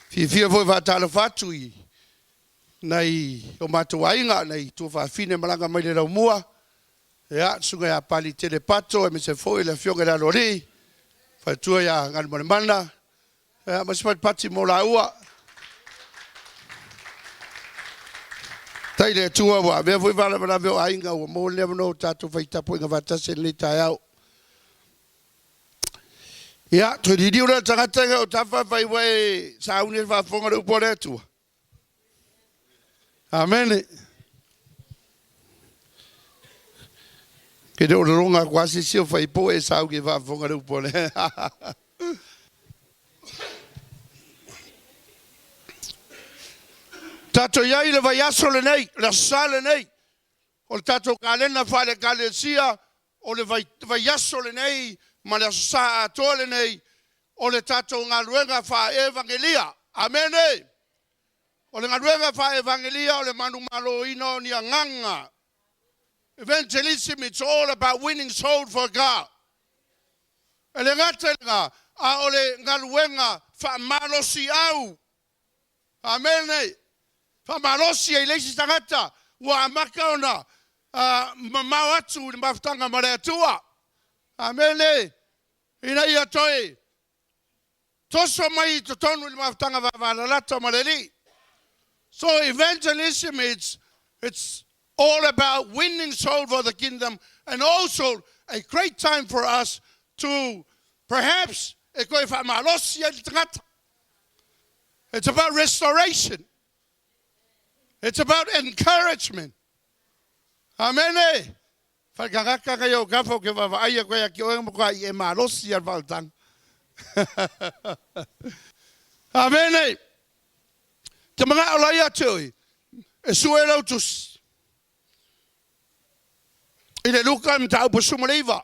Fiafia foi e faatalofa atu i nai o matou aiga, nai tuafafine malaga mai le laumua, ia, le susuga ia Pali Tele Pato, aemaise foi le afioga i le Aloalii, faletua ia Galumalemana, Ia, ma se patipati mo laua. Faafetai i le Atua ua avea foi faalavelave o aiga ua maua le avanoa ua tatou fai tapuaiga faatasi i lenei taeao. Ia, toe liliu lea o le tagata ia o tafa fai ua e sauni e faafofoga le upu a le Atua. Amene. Ke le o lologa aku lava se isi o fai po e sauni e faafofoga le upu a le. Tatou i ai i le vaiaso lenei, le Aso Sa lenei, o le tatou kalena faale-Ekalesia, o le vaiaso lenei ma le Aso Sa atoa lenei, o le tatou galuega faa-evagelia. Amene! O le galuega faa-evagelia o le manumaloina o ni agaga. Evangelism, it's all about winning soul for God. E le gata i lena, a o le galuega faamalosiau. Amene. Faamalosi ai le isi tagata ua amata ona mamao atu i le mafutaga ma le Atua. Amene. Ina ia toe toso mai i totonu i le mafutaga vavalalata ma le Alii. So evangelism it's all about winning soul for the kingdom and also a great time for us to perhaps e toe faamalosi ai le tagata. It's about restoration. It's about encouragement. Amene. Whaikakaka kai o kafa o ke vaavaai aku ai a ki oe matua i e malosi a le faaolataga. Amene. Te manao lai ia te oe, e sue lau tusi. I le Luka mataupu 19.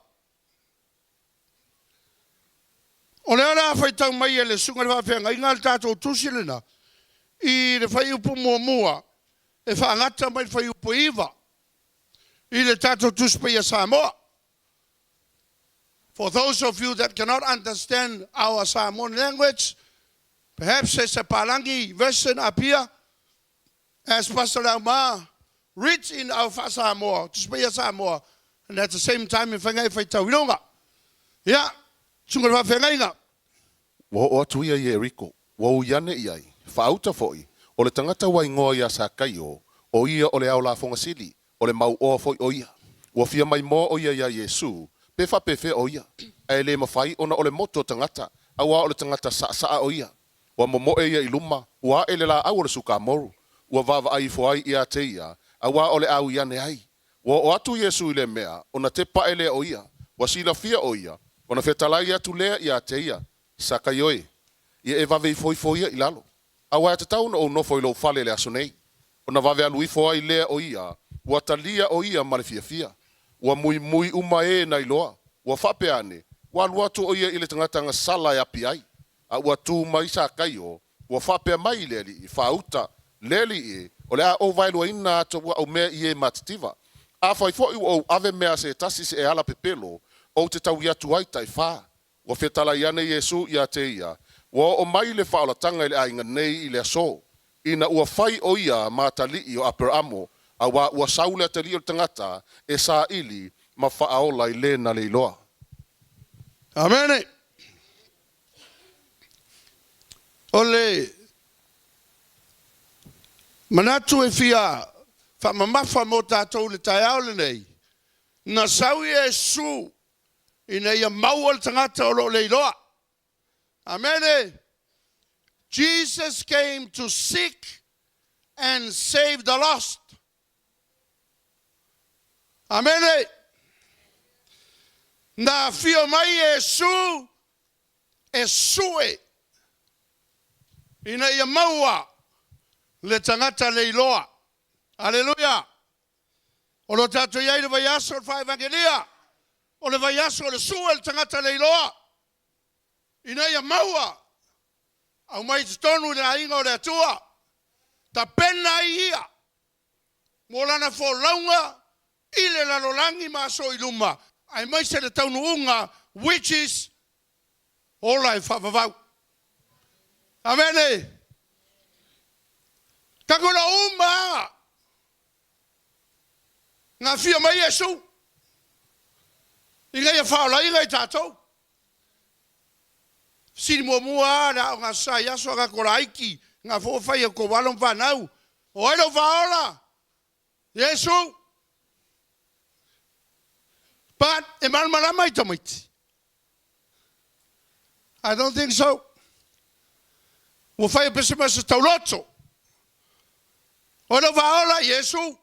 O lea o le a faitau mai e le Susuga i le Faafeagaiga le tatou tusi lena i le fuaiupu muamua e faagata mai le fuaiupu 9 i le tatou Tusi Paia Samoa. For those of you that cannot understand our Samoan language, perhaps there's a Palangi version up here as Pastor Lauma reads in our Faa-Samoa, Tusi Paia Samoa, and at the same time e whainga e whaitau i runga. Ia, Susuga i le Faafeagaiga. Ua oo atu ia i Ieriko, ua ui ane i ai, faauta foi, o le tagata ua igoa ia Sakaio, o ia o le ao lafoga sili, o le mauoa foi o ia. Ua fia maimoa o ia iā Iesu, pe faapefea o ia, ae le mafai ona o le motu o tagata, auā o le tagata saʻasaʻa o ia. Ua momoe ia i luma, ua ae le lāʻau o le sukamoru, ua vaavaai ifo ai iā te ia, auā o le a ui ane ai. Ua oo atu Iesu i le mea, ona tepaʻe lea o ia, ua silafia o ia, ona fetalai atu lea iā te ia, Sakaio e, ia e vave ifoifo ia i lalo, auā e tatau ona ou nofo i lou fale i le aso nei. Ona vave alu ifo ai lea o ia, ua talia o ia ma le fiafia. Ua muimui uma e na iloa, ua faapea ane, ua alu atu o ia i le tagata gasala e api ai. A ua tu mai Sakaio, ua faapea mai i le alii, Faauta, le alii e, o le a ou vaeluaina atu au mea i e matitiva. Afai foi ua ou ave mea a se tasi se e ala pepelo, ou te taui atu ai taifā. Ua fetalai ane Iesu iā te ia, Ua oo mai le faaolatanga i le aiga nei i le aso, ina ua fai o ia ma atalii o Aperaamo, auā ua sau le atalii o le tagata e saili ma faaola i le na le iloa. Amene. O le manatu e fia faamamafa mo tatou i le taeao lenei, na sau Iesu ina ia maua le tagata o lo o le iloa. Amene. Jesus came to seek and save the lost. Amene. Na afio mai Iesu e sue ina ia maua le tagata le iloa. Aleluia. O lo o tatou i ai i le vaiaso o le Faevangelia, o le vaiaso o le sue o le tagata le iloa, ina ia maua, aumai i totonu i le aiga o le Atua, tapena ai ia mo lana folauga i le lalolagi ma aso i luma, aemaise le taunuuga which is ola e faavavau. Amene. Tagola uma a na afio mai Iesu ina ia faaolaina i tatou. Fesili muamua a le aoga sa i aso a gato laiti na fua fai e tou alo ma fanau, o ai lou faaola? Iesu. But e malamalama i tamaiti. I don't think so. Ua fai e pese ma se tauloto. O ai lou faaola? Iesu.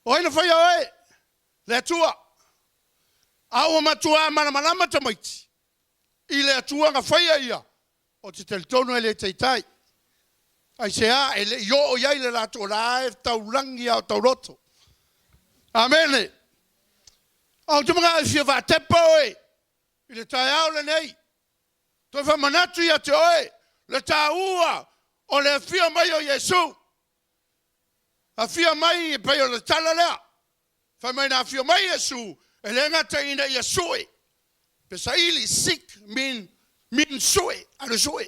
O ai na faia oe? Le Atua. A ua matuā malamalama tamaiti i le Atua na faia ia, ou te talitonu e le taitai. Aisea? E le i oo i ai le latou la e taulagi a o tauloto. Amene. Ou te manao e fia faatepa oe i le taeao lenei. Toe faamanatu ia te oe le taua o le afio mai o Iesu. Afio mai e pei o le tala lea. Fai mai na afio mai Iesu e le gata ina ia sue, pe saili, seek mean, mean sue, alu sue.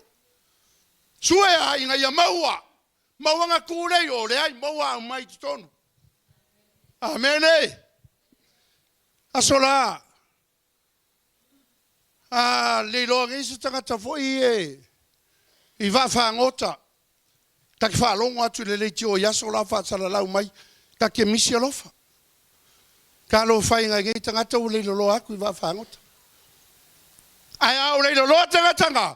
Sue a ina ia maua, maua na tu lei o leai, maua aumai i totonu. Amene. Aso la, a le iloa nei se tagata foi e i vaafagota, ta te faalogo atu i le leitio i aso la o faasalalau mai, ta te misi alofa. Talofa e nai nei tagata ua leiloloa atu i vaafagota. Ae a ou leiloloa tagata na,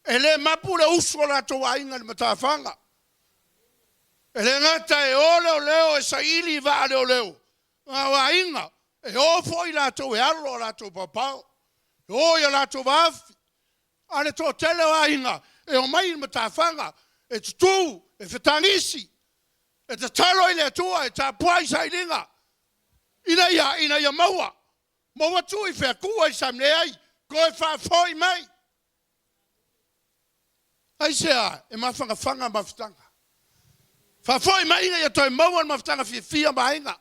e le mapu le usu o latou aiga i le matafaga. E le gata e o leoleo e saili i vaa leoleo, a o aiga, e o foi latou e alo a latou paopao, e o i a latou vaafi. A o le toatele o aiga e omai i le matafaga, e tutū, e fetagisi, e tatalo i le Atua, e tapuai sailiga. Ina ia, ina ia maua. Maua tuu i fea, tuu ai sami, leai, toe faafoi mai. Aisea? E mafanafana mafutaga. Faafoi mai ina ia toe maua le mafutaga fiafia ma aiga.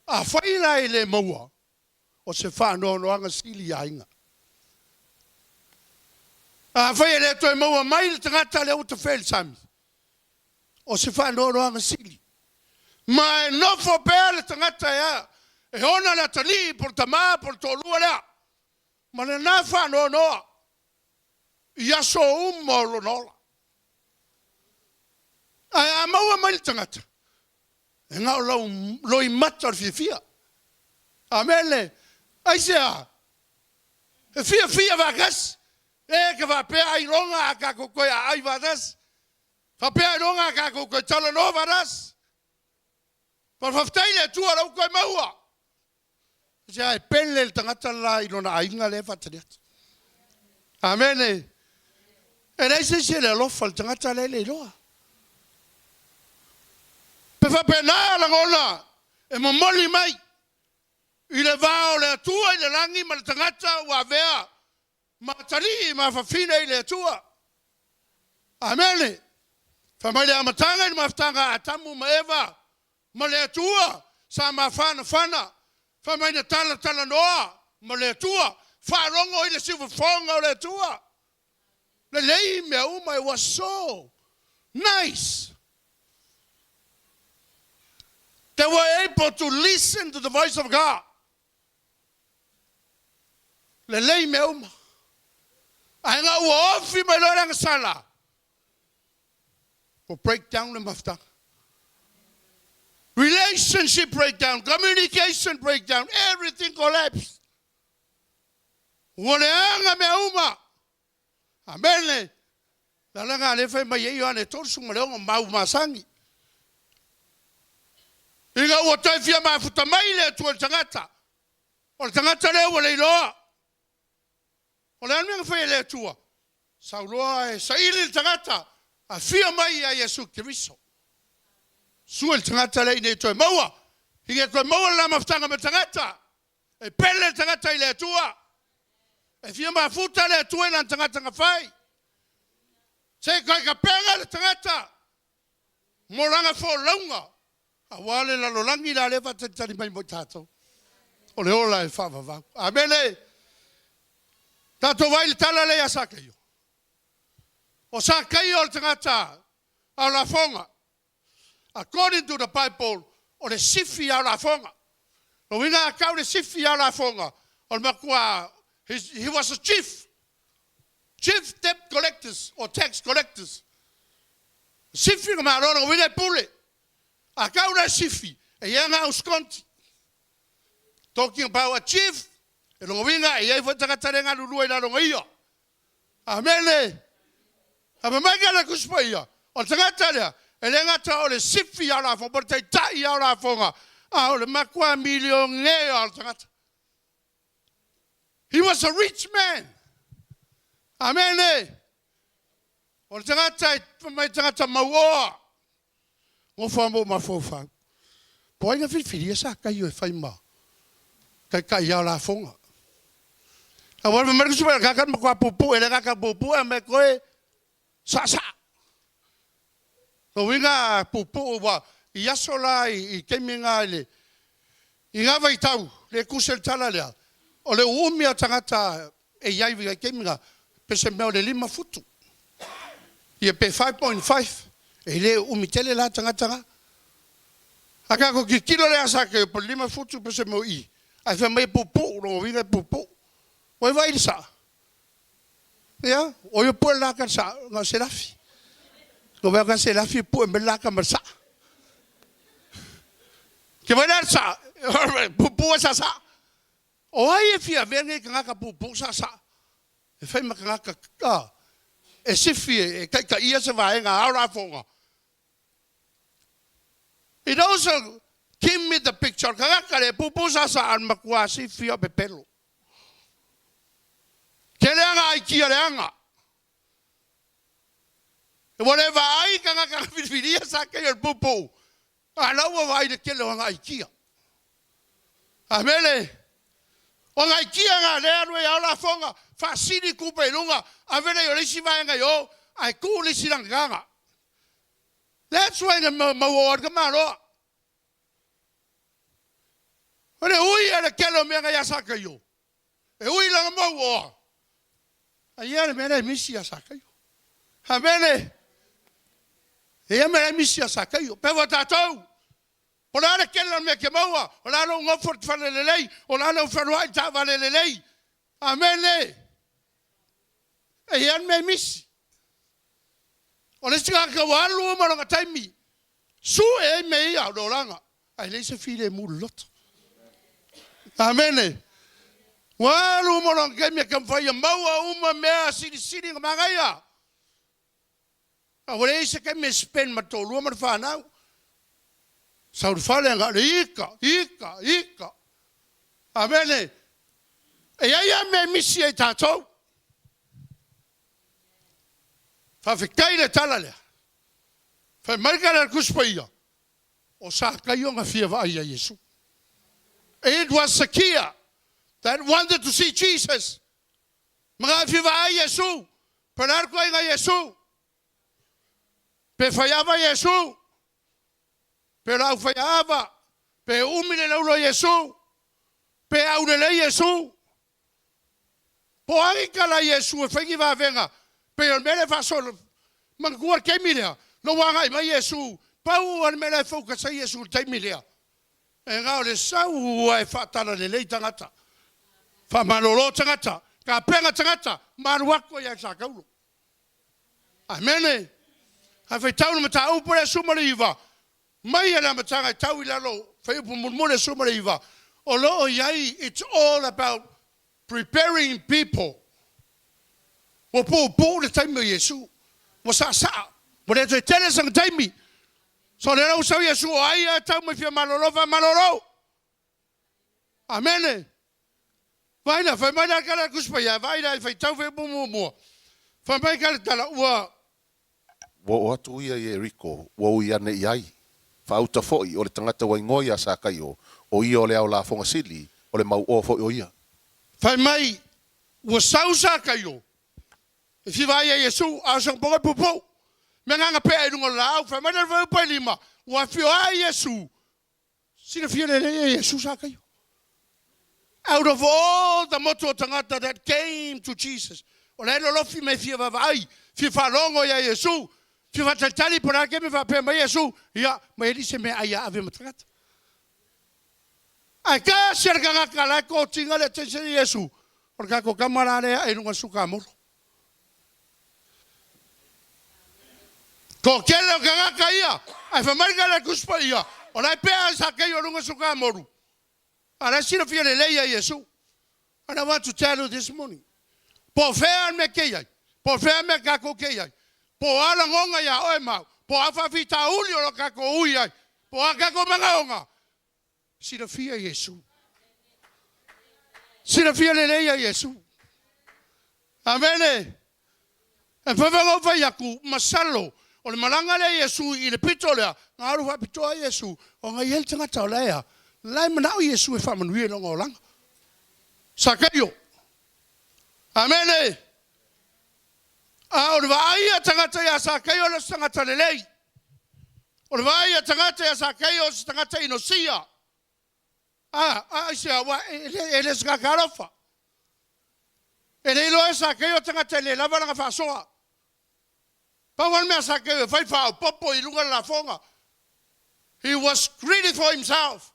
Afai la e le maua, o se faanoanoaga sili i aiga. Afai e le toe maua mai le tagata lea ua tafea i le sami, o se faanoanoaga sili. Ma e nofo pea le tagata e, e ona le atalii po o le tama po o le toalua lea, ma lena faanoanoa i aso uma o lona ola. Ae a maua mai le tagata, e na o lau loimata o le fiafia. Amene. Aisea? E fiafia faatasi. E te faapea ailoga a tatou toe aai faatasi. Faapea ailoga a tatou toe talanoa faatasi. Faafetai i le Atua o lea ua toe maua. Aisea? E pele le tagata le la i lona aiga lea e faatali atu. Amene. E leai se isi e le alofa i le tagata lea e le iloa. Pe faapena lagona e momoli mai i le va o le Atua i le lagi ma le tagata ua avea ma atalii ma afafine i le Atua. Amene. Fai mai le amataga i le mafutaga a Atamu ma Eva ma le Atua, sa mafanafana, fai mai na talatalanoa ma le Atua, faalogo i le siufofoga o le Atua. Lelei mea uma, it was so nice. They were able to listen to the voice of God. Lelei mea uma. Ae na ua ofi mai loa le agasala, ua break down le mafutaga. Relationship breakdown, communication breakdown, everything collapsed. Ua leaga mea uma. Amene. Le ala lena lea fai mai ai Ioane 36 mau masani. Ina ua toe fia mafuta mai le Atua i le tagata, o le tagata lea ua le iloa. O le a le mea na fai e le Atua? Sau loa e saili le tagata, afio mai ia Iesu Keriso. Sue le tagata lea ina ia toe maua, ina ia toe maua le la mafutaga ma le tagata. E pele le tagata i le Atua. E fia mafuta le Atua i lana tagata na fai. Se i toe tapena le tagata mo lana folauga aua le lalolagi la lea e faatalitali mai mo i tatou. O le ola e faavavau. Amene. Tatou vaai i le tala lea ia Sakaio. O Sakaio o le tagata ao lafoga. According to the Bible, o le sifi ao lafoga. Lona uiga a tau le sifi ao lafoga, o le matua, he was a chief, chief debt collectors or tax collectors. Sifi na malo, lona uiga e pule. A tau la sifi, e i ai na au skonti. Talking about a chief, e lona uiga e i ai foi tagata le galulue i lalo o ia. Amene. A fai mai le Tusi Paia, o le tagata lea, e le gata o le sifi ao lafoga, po o le taitai ao lafoga, a o le matua milionea o le tagata. He was a rich man. Amene. O le tagata e fai mai tagata mauoa. Nofo lava ma ou mafaufau. Po o ai na filifilia Sakaio e fai ma taitai ao lafoga. Aua fai mai le Tusi Paia, o le tagata na matua puupuu, e le gata puupuu ae mea toe saasaa. Lona uiga a puupuu ua i aso la i taimi na i le i na vaitau, le tusi ai le tala lea, o le uumi o tagata e i ai i le taimi na, pe se mea o le 5 futu, ia pe 5.5, e le uumi tele la tagata na. A tatou tilotilo lea Sakaio po o le 5 futu pe se mea o i, ae fai mai e puupuu, lona uiga e puupuu. Ua e vaai i le saa? Ia, o ia pue le laka i le saa, na o se lafi. Na vaai atu se lafi e pue mai le laka ma le saa. Ke vaai la le saa, puupuu e saasaa. O ai e fia avea lenei tagata puupuu saasaa e fai ma tagata e sifi e taitaia se vaega ao lafoga. It also give me the picture o le tagata lea e puupuu saasaa a o le matua sifi o pepelo. Tele ana aikia leaga. Ua le vaai tagata na filifilia sa kei o le puupuu, a o la ua vaai i le tele o ana aikia. Amene. O nai tia nga lea alu e ao lafoga, faasili tupe i luga, ave lea i o le isi vaega i o, ae tuu le isi lagalaga. That's why na mauoa ai le tamaloa. O le ui a le tele o mea na ia Sakaio, e ui lana mauoa, a ia le mea lea e misi ia Sakaio. Amene. E ia mea lea e misi ia Sakaio. Pe ua tatou, o le a le tele o le mea e te maua, o le a lou nofo i le fale lelei, o le a lou fealuai i le taavale lelei. Amene. E i ai le mea e misi. O le isi tagata ua alu uma lona taimi, sue ai mea ia o le olaga, ae leai se filemu i le loto. Amene. Ua alu uma lona taimi e taumafai ia maua uma mea silisili na manaia. A ua leai se taimi e spend ma le toalua ma le fanau. Sau le fale na o le ika, ika, ika. Amene. E i ai lava mea e misi ai tatou. Faafetai le tala lea. Fai mai ka le Tusi Paia, o Sakaio na fia vaai ia Iesu. It was Zacchaeus that wanted to see Jesus. Ma na fia vaai Iesu. Pe le a le tuaiga Iesu. Pe faiava Iesu. Pe o le aufaiaava. Pe umi le laulo a Iesu. Pe aulelei Iesu. Po o a ni tala a Iesu e fai ni vavega, pei o le mea lea e faasolo. Manatua le taimi lea, na ua agai mai Iesu, pau lava le mea la e focus ai Iesu i le taimi lea, e na o le sau lava e faatalalelei tagata, faamalolo tagata, tapena tagata, ma alu atu ai lava i le Sakaulo. Amene. A faitau le mataupu lea 19, mai le amataga e tau i lalo fuaiupu mulimuli 19, o lo o i ai, it's all about preparing people. Ua puupuu le taimi o Iesu, ua saasaa, ua le toe tele sana taimi. So lea la ua sau Iesu, o ai a tau mai fia malolo, faamalolo. Amene. Vaai la, fai mai la le tala a le Tusi Paia, vaai la i faitau fuaiupu muamua. Fai mai ka le tala, ua. Ua oo atu ia i Ieriko, ua ui ane i ai. Faauta foi, o le tagata ua igoa ia Sakaio, o ia o le ao lafoga sili, o le mauoa foi o ia. Fai mai, ua sau Sakaio, e fia vaai ia Iesu, a o sona pogai puupuu, me agaga pea i luga o le laau. Fai mai le fuaiupu 5, ua afio ae Iesu, Silafia lelei e Iesu Sakaio. Out of all the motu o tagata that came to Jesus, o la e lolofi mai fia vaavaai, fia faalogo ia Iesu, fia faatalitali po o le a le taimi faapea mai Iesu, ia, mai alii se meaai ia ave ma tagata. Ae tasi le tagata la e kotiga le attention i Iesu, o le tatou tama la lea e ae i luga o le sukamolo. Toatele o tagata ia, ae fai mai le Tusi Paia, o la e pea Sakaio i luga o sukamoru, a o la e silafia lelei e Iesu. And I want to tell you this morning, po o fea le mea e te i ai, po o fea le mea tatou te i ai, po o a lagona ia oe ma au, po o a faafitauli o lo o tatou ui ai, po o a tatou manaoga, silafia Iesu. Silafia lelei e Iesu. Amene. E mafai foi ona ou fai atu, masalo, o le malaga lea a Iesu i le pito lea, na alu faapitoa ai Iesu, ona e i ai le tagata o la e a, la e manao Iesu e faamanuia i lona olaga. Sakaio. Amene. A o le vaai a tagata ia Sakaio e le o se tagata lelei. O le vaai a tagata ia Sakaio o se tagata inosia. A, a aisea, aua e, e, e le o se tagata alofa. E le iloa e Sakaio tagata e le lava lana faasoa. Pau lava le mea a Sakaio e fai faaopoopo i luga le lafoga. He was greedy for himself.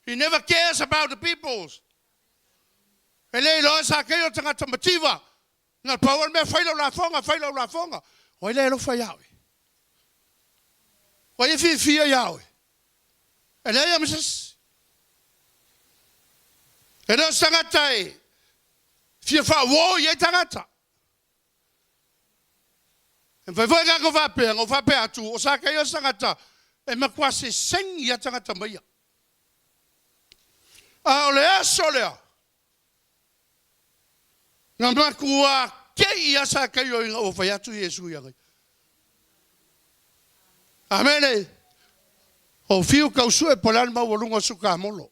He never cares about the peoples. E le iloa e Sakaio tagata mativa. Na pau lava le mea fai lau lafoga, fai lau lafoga. O ai le alofa ia oe? O ai e fiafia ia oe? E leai lava ma se isi. E le o se tagata e fia faauo i ai tagata. E mafai foi ona tatou faapea, na ou faapea atu, o Sakaia o se tagata e matua sesegi lava tagata ma ia. A o le aso lea, na matua kei lava Sakaio ina ua fai atu Iesu ia ia. Amene. O fiu tau sue po o le a le maualuga o sukamolo.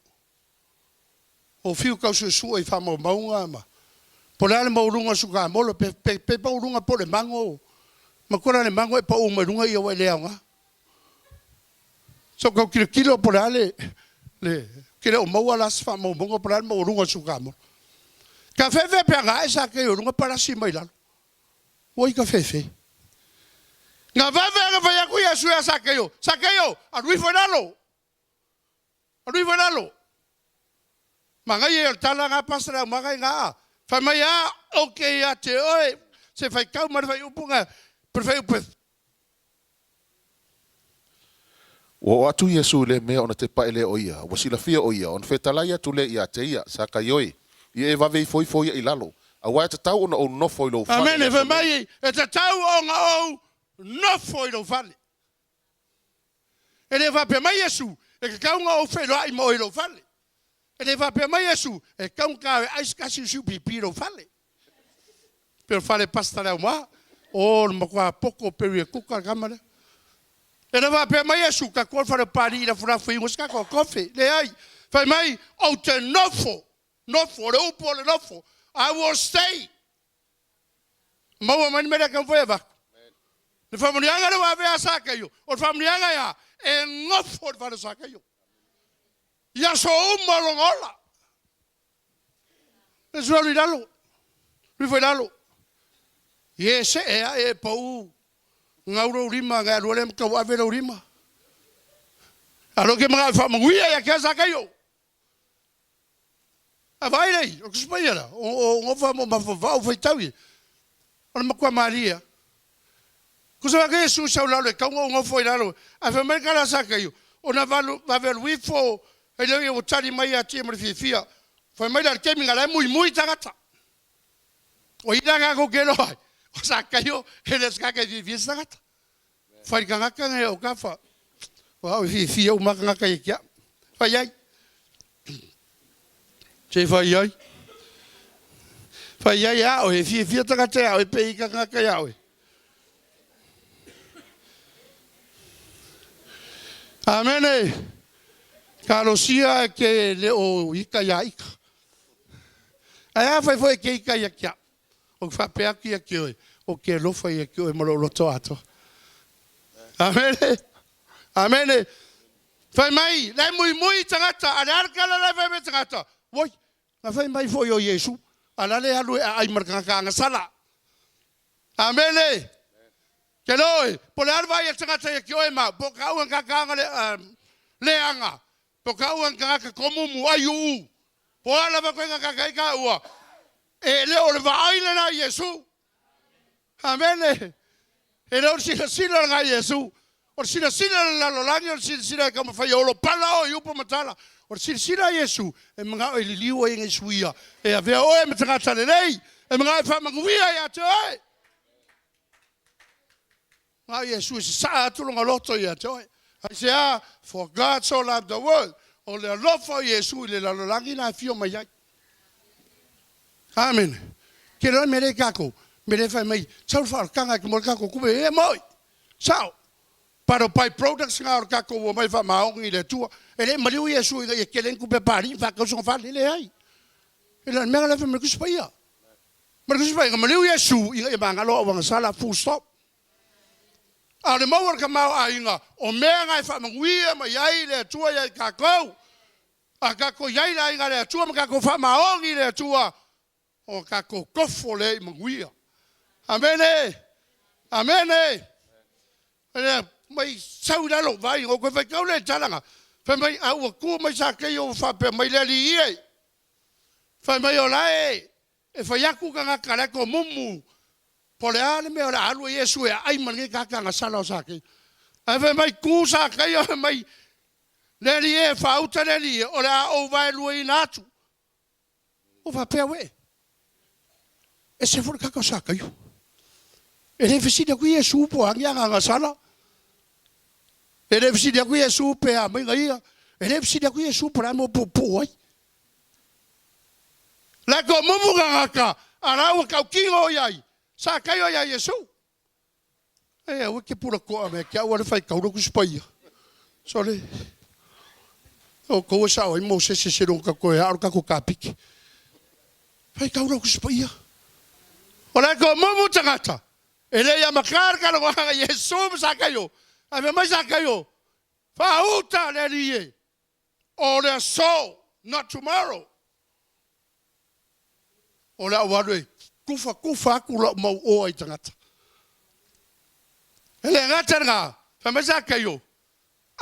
Ou fiu tau suesue i faamaumauga ma po o le a le maualuga o le sukamolo pe pe pe maualuga po o le mago manatua la le mago e pau mai luga ia ua e le aoga. Se i ou tau tilotilo po o le a le le ou te le o maua la se faamaumauga po o le a le maualuga o le sukamolo. Tafefe pe ana ae sa kei o luga palasi mai lalo. Ua ita fefe. Na vave ona fai atu Iesu ia Sakeio, Sakeio, alu ifo i lalo. Alu ifo i lalo. Manaia ia o le tala na Pastor Leaumaga ina a fai mai a ou te ia te oe se faitau ma le fuaiupu na pe le fuaiupu e Ua oo atu Iesu i lea mea ona tepae lea o ia, ua silafia o ia, ona fetalai atu lea ia te ia, Sakaio e, ia e vave ifoifo ia i lalo, aua e tatau ona ou nofo i lou fale i le Amene. Fai aso nei. mai e tatau ona ou nofo i lou fale. E le faapea mai Iesu, e tatau ona ou feiloai ma oe i lou fale. E le faapea mai Iesu, e tatau ona ta o e ai se tasi o siupipi i lou fale. Pei o le fale Pastor Leauma, o le matua poto pei e kuka le tama lea. E le faapea mai Iesu, ta atu le fale o Papalii i Lafulafu e inu ai se tatou kofe. Leai, fai mai, ou te nofo, nofo, o le upu o le nofo, I will stay. Maua mai le mea lea e taumafai e avatu. Le faamanuiaga lea ua ave ia Sakaio, o le faamanuiaga e a? E nofo i le fale o Sakaio i aso uma o lona ola. Iesu alu i lalo, alu ifo i lalo. Ie see ae e pau gau lou lima, ona e alu ai lea ma tauave lou lima. A o lea ou te manao e faamanuia ia te au Sakaio. A vaai lea, o le Tusi Paia la, o gofa ma mafavavau faitau ia, o le matua malie lava. Tusa ma Iesu sau lalo e tatau ona ou nofo i lalo, ae fai mai le tala a Sakaio, ona vave alu ifo, e le o ia ua tali mai ia te ia ma le fiafia. Fai mai la i le taimi na la e muimui tagata. O i la tatou te iloa ai, o Sakaio e le o se tagata e fiafia se tagata. Fai le tagata nei o Kafa, o au e fiafia uma lava tagata ia te au. Fai ai. Se fai ai. Fai ai a oe, e fiafia tagata ia oe pe ika tagata ia oe. Amene. Talosia e ke le o ika ia ika. Ae a fai foi e ke ika ia kia. Ou te faapea atu ia te oe, ou te alofa ia te oe ma lou loto atoa. Amene. Amene. Fai mai, la e muimui tagata, a le a le tala la e fai mai tagata? Oi, na fai mai foi o Iesu, a la le alu e aai ma le tagata agasala. Amene. Ke loe, po le a le vaai a le tagata ia te oe ma, po o ka ua tagata aga le, leaga, po o ka ua tagata komumu, aiuu, po o a lava koe tagata i ka ua, E le o le vaai lena i Iesu. Amene. E le o le silasila lena i Iesu. O le silasila i le lalolagi, o le silasila e taumafai e olopala oe i upu ma tala. O le silasila i Iesu, e manao e liliu ai e suia, e avea oe ma tagata lelei, e manao e faamanuia ia te oe. Na o Iesu e sasaa atu lona loto ia te oe. Aisea? For God so loved the world. O le alofa o Iesu i le lalolagi na afio mai ai. Amen. Ke loa mea le kākou, mea le fai mai, sau le whaorotanga e ke mo le kākou kupe, e moi, sao. But o by products ngā o le kākou ua mai whaamaongi i le Atua. E le maliu Iesu ina ia kele ni kupe pālii whākausoga whale, le ai. E le mea la fai mai kusi paia. Ma le Tusi Paia, na maliu Iesu ina ia magalo au agasala, full stop. A o le maua o le tamaoaiga, o mea na e faamanuia mai ai le Atua ia i tatou, a tatou i ai i le aiga a le Atua ma tatou faamaoni i le Atua, ona tatou tofo lea i manuia. Amene! Amene! Lea, mai sau i lalo, vaai, ona ou toe faitau lea i le tala na, fai mai, a ua tu mai Sakeio ua faapea mai, le Alii e, fai mai o la e E fai atu tagata la e tomumu po o le a le mea o le a alu ai Iesu e aai ma lenei tagata agasala o Sakeia. Ae fai mai, tu Sakeia, fai mai, Le Alii e, faauta le Alii e, o le a ou vaeluaina atu. Ua faapea uē, ese foi le tagata o Sakaio. E le fesili atu Iesu po o a ni ana agasala. E le fesili atu Iesu pe a mai na ia. E le fesili atu Iesu po o le a mea ua puupuu ai. La e tomumu tagata, a la ua tautino i ai, sa taio ia Iesu. E aua e te pula toa mea te au a le faitau le Tusi Paia. Sole. Outou e sao ai Mosese seiloga tatou toe ao le tatou kapiki. Faitau lau Tusi Paia. O la e tomumu tagata, e le i amata le talanoaga i Iesu ma Sakaio, ae fai mai Sakaio, Faauta le Alii e, o le aso, not tomorrow. O le a ou alu e tufatufa atu lau mau oa i tagata. E le gata i lena, fai mai Sakaio,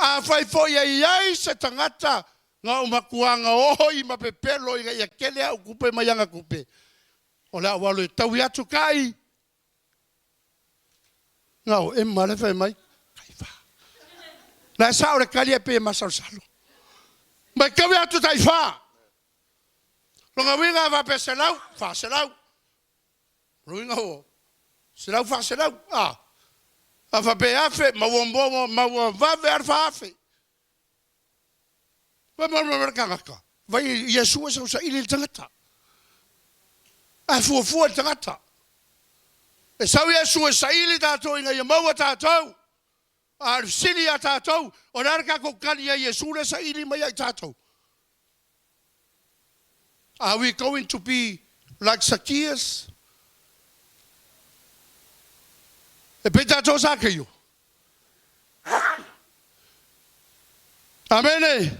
Afai foi e i ai se tagata na ou matua gaoi ma pepelo ina ia tele au tupe mai ana tupe, o le a ou alu e taui atu tai na o Ema lea fai mai, tai fa. La e sao le tali ae pei e masalosalo. Mai taui atu tai fa. Lona uiga a faapea 100, 400. Lona uiga ua 100, 400. A, a faapea e 1000, maua, maua, maua vave lava le 4000. Fai mai le tagata, vai Iesu e sau saili i le tagata. Ae fuafua i le tagata. E sau Iesu e saili tatou ina ia maua tatou. A o le fesili ia tatou, o le a le tatou tali ia Iesu lea e saili mai ia i tatou? Are we going to be like Zacchaeus? E pei tatou o Sakaio. Amene.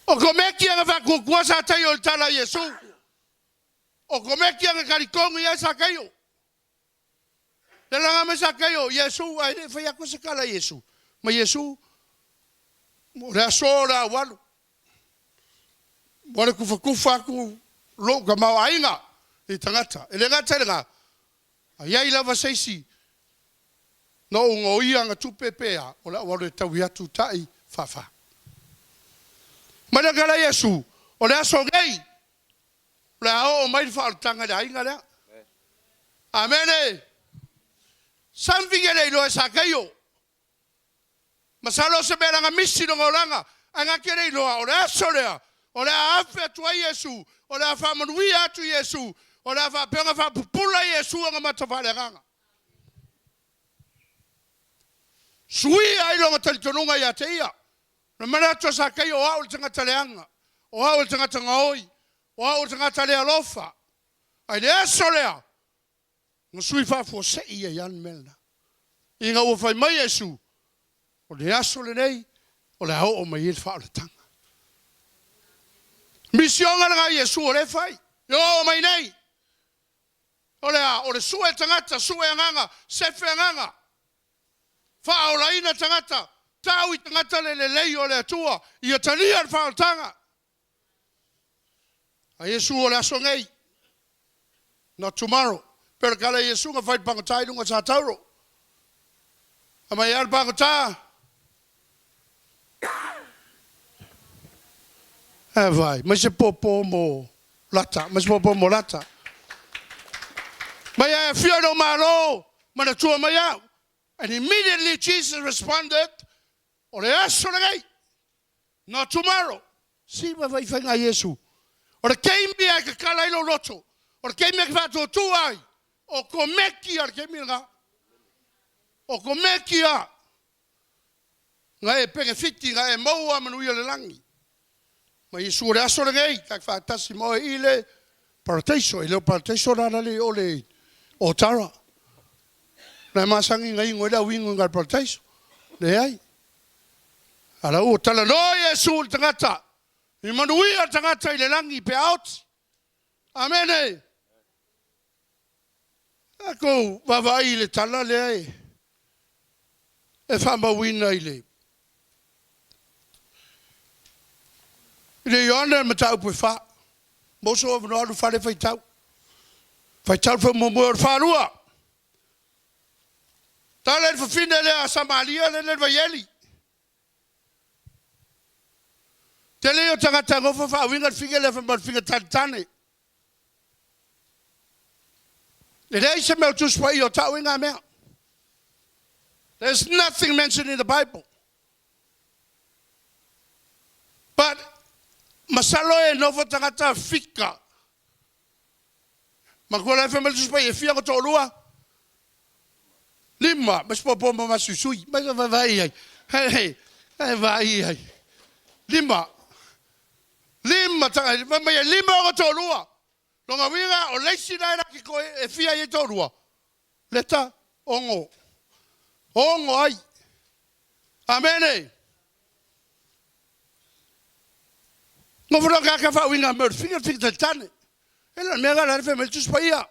O ko mea na faatuatua sa taio i le tala a Iesu. O ko mea na talitonu i ai Sakaio. Le laga mai Sakaio, Iesu, ae le i fai atu se tala a Iesu. Ma Iesu, o le aso o le a ou alu. Ua le tufatufa atu lou tamaoaiga i tagata. E le gata i lena, a i ai lava se isi na ou gaoia ana tupe pe a, o le a ou alu e taui atu tai faafa. Mai le tala a Iesu, o le aso nei, O le a oo mai le faaolataga i le aiga lea. Amene. Something e le iloa e Sakaio. Masalo o se mea leaga misi lona olaga, ae na te le iloa o le aso lea o le a afe atu ai Iesu, o le a faamanuia atu Iesu, o le a faapea ona faapupula Iesu ona mata faaleagaga. Suia ai lona talitonuga ia te ia. Na manatu a Sakaio, o au le tagata leaga, o au le tagata gaoi, o au le tagata le alofa. A i le aso lea, na sui faafuasei ai lava le mea lena. Ina ua fai mai Iesu, o le aso lenei o le a oo mai ai le faaolataga. Misioga lena a Iesu o lea e fai, e oo mai nei. O le a? O le sue tagata, sue agaga, sefe agaga. Faaolaina tagata, tau i tagata le lelei o le Atua, ia talia le faaolataga. A Iesu o le aso nei, not tomorrow. Pei o le tala a Iesu na fai i le pagota i luga o Satauro. Aumai lava le pagota. Ae vai, mai se pōpō mo lata, mai se pōpō mo lata. Mai ae afio i lou Malo, manatua mai au. And immediately Jesus responded, o le aso lenei, not tomorrow. Si ma fai faiga a Iesu. O le taimi e tatala ai lou loto, o le taimi e te faatuatua ai, o komeki a le taimi lena. O komeki a na e penefiti, na e maua manuia o le lagi. Ma Iesu o le aso lenei, ta te faatasi ma oe i le parataiso. E le o parataiso la la le o le otara. Na e masani na inu ai le au inu i le parataiso. Leai. A la ua talanoa Iesu i le tagata, i manuia le tagata i le lagi pe a oti. Amene. Tatou vaavaai i le tala lea e e faamauina i le i le Ioane le mataupu e fa. Mo sou avanoa alu fale faitau. Faitau le faamuamua o le faalua. Tala i le fafine lea a Samaria lele le vaieli. Tele ia o tagata e nofo faauiga le fige lea fai mai o le fige tanetane. E leai se mea o Tusi Paia o tau ai na mea. There's nothing mentioned in the Bible. But masalo e nofo tagata fika. Matua la e fai mai le Tusi Paia e fia ona toalua? Lima, ma se popo ma masuisui. Mai sa vaai ai. Hei, hei, vaai ai. Lima. Lima tagata. Fai mai e lima ona toalua. Lona uiga o le isi la e laki koe e fia i ai toalua? Leta ono. Ono ai. Amene. Nofo loa kaka faauiga mai o le figa, le figa talitane. E le o le mea la le fai mai le Tusi Paia.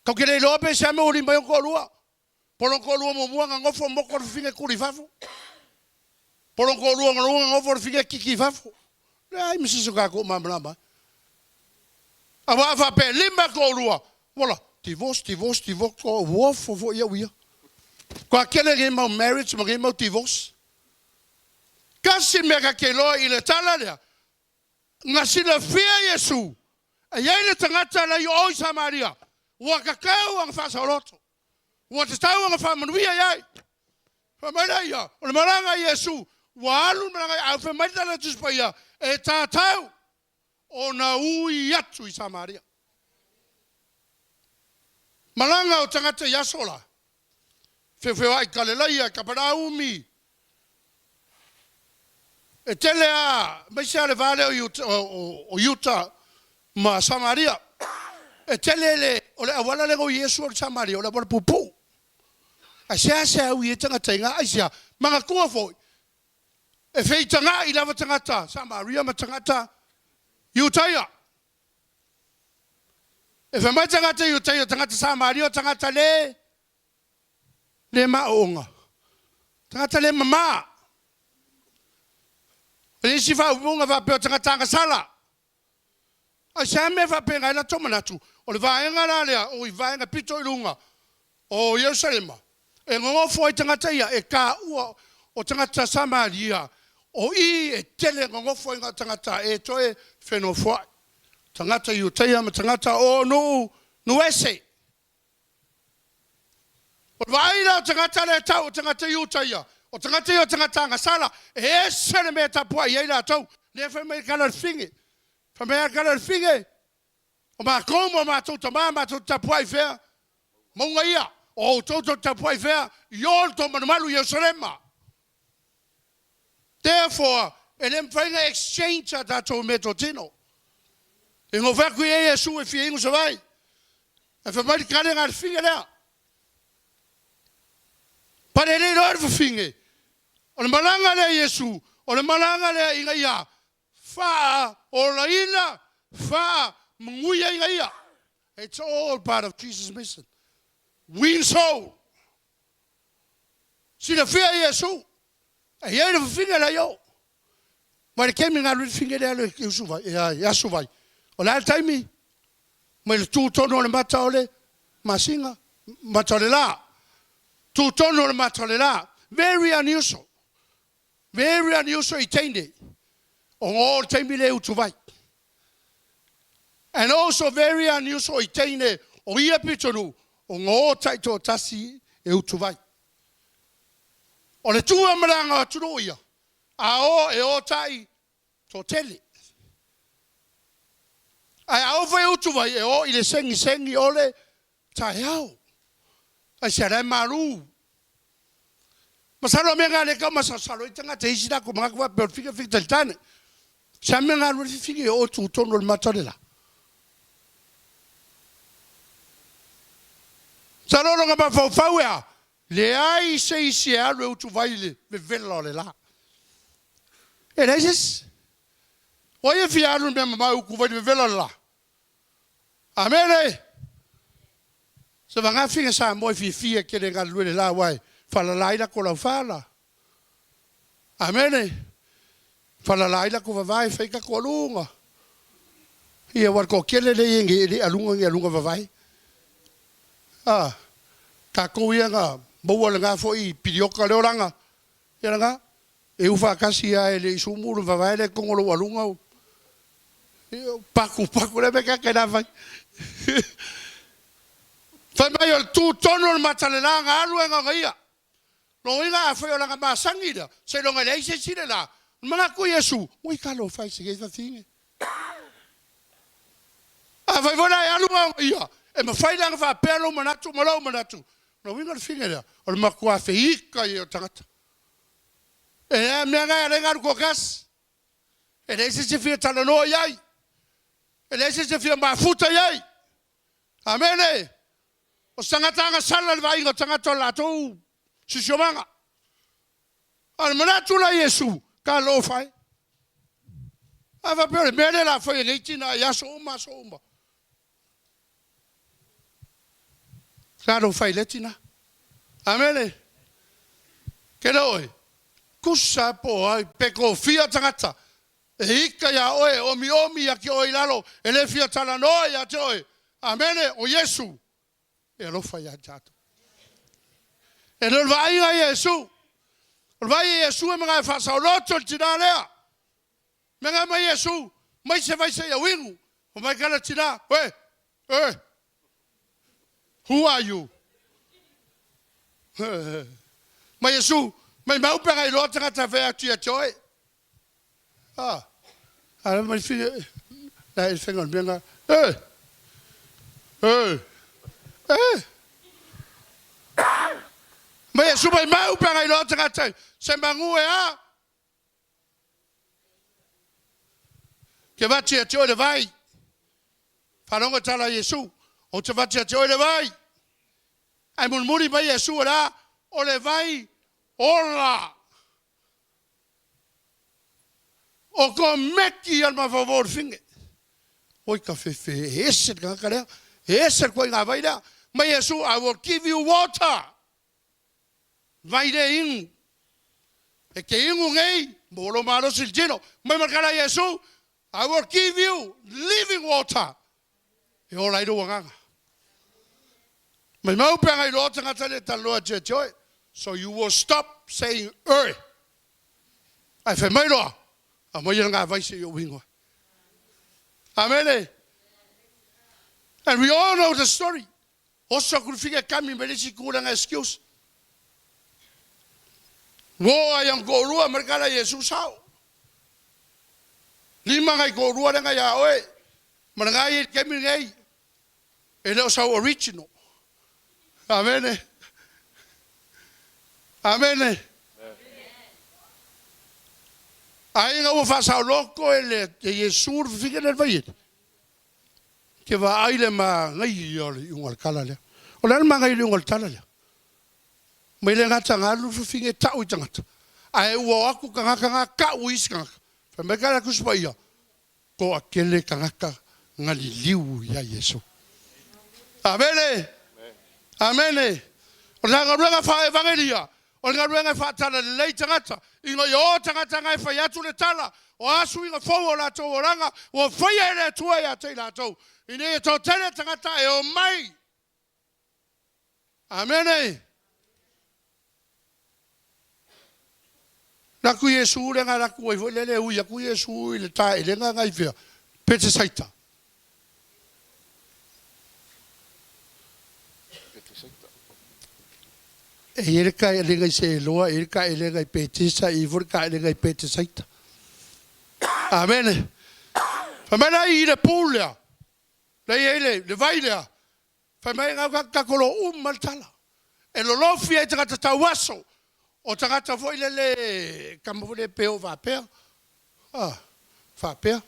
Kau ke le iloa pe se mea ua lima ai ona toalua. Po o lona toalua muamua na nofo moko le fafine tuli i fafo. Po o lona toalua na lua na nofo le fafine kiki i fafo. Leai ma se isi o tatou o malamalama ai. Aua a faapea e lima toalua, voila, divorce, divorce, divorce, uofo foi au ia. Toa tele nei mau marriage ma nei mau divorce. Tasi mea ta te iloa i le tala lea, na silafia Iesu e i ai le tagata la i o i Samaria ua tatau ona faasaoloto, ua tatau ona faamanuia i ai. Fai mai lea ia, o le malaga a Iesu, ua alu le malaga, ae fai mai le tala a le Tusi Paia, e tatau ona ui atu i Samaria. Malaga o tagata i aso la, feofeoai i Kalelaia, Kapanaumi, e tele a, aemaise lava le va lea o Iuta ma Samaria, e tele le, o le auala lea na ui ai Iesu o le Samaria, o le auala puupuu. Ae seasea ui ai tagata i ina, aisea? Manatua foi, e feitagai lava tagata Samaria ma tagata Iutaia. E fai mai tagata Iutaia, o tagata Samaria o tagata le le maooga, tagata le mama. O le isi faaupuga faapea o tagata agasala. Aisea mea e faapena ai latou manatu? O le vaega la lea o i vaega pito i luga o Ierusalema e nonofo ai tagata ia e taua o tagata Samaria, o i e tele nonofo ai na o tagata e toe fenofoai, tagata Iutaia ma tagata o nuu nuu ese. O le vaai la o tagata lea e tau o tagata Iutaia, o tagata ia o tagata agasala, e ese le mea e tapuai ai latou, lea fai mai le tala a le fine. Fai mai a le tala a le fine, o matou ma o matou tama matou te tapuai i fea? Mauga ia. O outou tou te tapuai i fea? I o le tou malumalu i Ierusalema. Therefore, e le mafai ona exchange a tatou meatotino. E nofo atu i ai Iesu e fia inu se vai. Ae fai mai le tale na le fine lea. Pale le iloa le fafine. O le malaga lea a Iesu, o le malaga lea ina ia faaolaina, faamanuiaina ia. It's all part of Jesus mission. Win soul. Silafia e Iesu, e i ai le fafine la i o. Mai le taimi na alu ai le fafine lea i Usuvai, i Asuvai, o le a le taimi? Mai le tu tonu o le mata o le masina, mata o le la. Tu tonu o le mata o le la. Very unusual. Very unusual i teine. Ona o le taimi lea i Utuvai. And also very unusual i teine o ia pitonuu ona o taitoatasi e utuvai. O le tua malaga o atunuu ia, a o e o tai toatele. Ae a oo foi e utuvai, e o i le segisegi o le taeao. Aisea? La e malu. Masalo o mea na lea e tau masalosalo ai tagata i isi latou manatu faapea o le fika fika talitane. Se a mea na alu ai le fifigi e oo i tutonu o le mata o le la. Masalo o lona mafaufau e a? Leai se isi e alu e utuvai i le vevela o le la. E leai se isi. O ai e fia alu i le mea mamao e utuvai i le vevela o le la? Amene! Se vagafi Samoa e fiafia tele e galulue i le la aua e faalala ai latou laufala. Amene! Faalala ai latou vavae e fai ai tatou aluga. Ia aua o le toatele lea e i ai nei e le i aluga ni aluga vavae. A, tatou ia na maua lena foi piliota le olaga, ia lena. E u faatasi lava e le i sumu le vavae lea i totonu o lou aluga, paku paku lea mea take na fai. Fai mai o le tu tonu o le matalela na alu ai na ona ia. Lona uiga afai o lana masani lea, seiloga e leai se isi lela. Manatu Iesu, ui talofa e se fafine. Afai foi la e alu na ona ia, e mafai la ona faapea lou manatu ma lou manatu. Lona uiga o le fine lea, o le matua feita ia o le tagata. E le a mea nga e ala ai ona alu toatasi. E leai se isi e fia talanoa i ai. E leai se isi e fia mafuta i ai. Amene. O se tagata agasala i le vaaiga o tagata o le latou siosiomaga. A o le manatu la i Iesu, talofa e. A faapea o le mea lea o le a fai e nei tina i aso uma aso uma. Talofa e i lea tina. Amene. Ke le oe, tusa po o ai, pe tofia tagata e ita ia oe, e omiomi ia te oe i lalo, e le fia talanoa ia te oe. Amene. O Iesu e alofa ia tatou. E le o le vaaiga a Iesu. O le vaai a Iesu e magae faasaoloto i le tina lea. Mea mai Iesu, mai se vai se i au inu. Fai mai kala tina, Oe, oe, who are you? Mai Iesu, mai mau pe ngai loa tagata e fai atu ia te oe. Ah, a mai fi, la e fenga o le mea nga, e, e, e. Mai Iesu mai mau pe ngai loa tagata se mangu e a. Ke vati ia te oe le vai. Faalogo tala a Iesu. Ou te vati ia te oe le vai. Ae mulimuli mai Iesu o le a? O le vai ola. O komeki ia le mafaufau o le fine. Oi ka fefe, e ese le tagata lea. E ese le koiga vai lea. Mai Iesu, I will give you water. Vai le inu. E te inu nei, mo lou malosi i le tino. Mai ma le Iesu, I will give you living water. E ola ai lou agaga. Mai mau pe ngai loa tagata le talanoa tia te oe. So you will stop saying oe. Ai fai mai loa, a mai ngā vai se i o ingoa. Amene. And we all know the story. Oso aku le fika kami me le isi tulaga excuse. Ua ai ang toalua ma le tala Iesu sao. Lima ngai toalua le ngai a oe. Ma le ngai i le taimi lenei. E le o sau original. Amene. Amene. Aiga ua faasaoloko e le Iesu le fifika lea i le vaiele. Ke vaai le manaia o le iuga o le tala lea. O le a le manaia o le iuga o le tala lea? Mai le gata na alu le fafine tau i tagata, ae ua o atu tagata na tau i isi tagata. Fai mai ka le Tusi Paia, toatele tagata na liliu ia Iesu. Amene! Amene! O le galuega faa-evangelia, o le galuega e faatalalelei tagata, ina ia o tagata na e fai atu le tala, o a suiga fou o latou olaga ua faia e le Atua ia te i latou, ina ia toatele tagata e omai. Amene! Na atu Iesu le na atu ai foi lele ui atu Iesu i le taelega na i fea? Petesaita. E i ai le taelega i Seloa, e i ai le taelega i Petesa, e i ai foi le taelega i Petesaita. Amene. Fai mai la i le pool lea, lea e i ai le, le vai lea, fai mai na tatou lo uma le tala. E lolofi ai tagata tauaso, o tagata foi lele, tama foi lele pe o faapea, ah, faapea.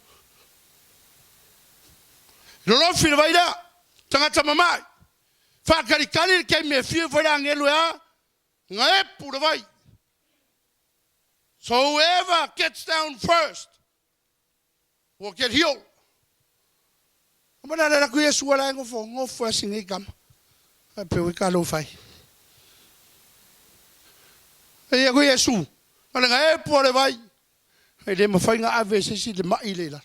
Lolofi le vai lea, tagata mamai. Faatalitali le taimi e afio ifo ai le agelu e a? Gaepu le vai. So whoever gets down first will get healed. Mana le atu Iesu ala e nofo, nofo e asi nei kama. Ai pe ui ka fai. E ia ku Iesu, ala gaepu le vai. E le mafai ona ave e se isi le mai le i lalo.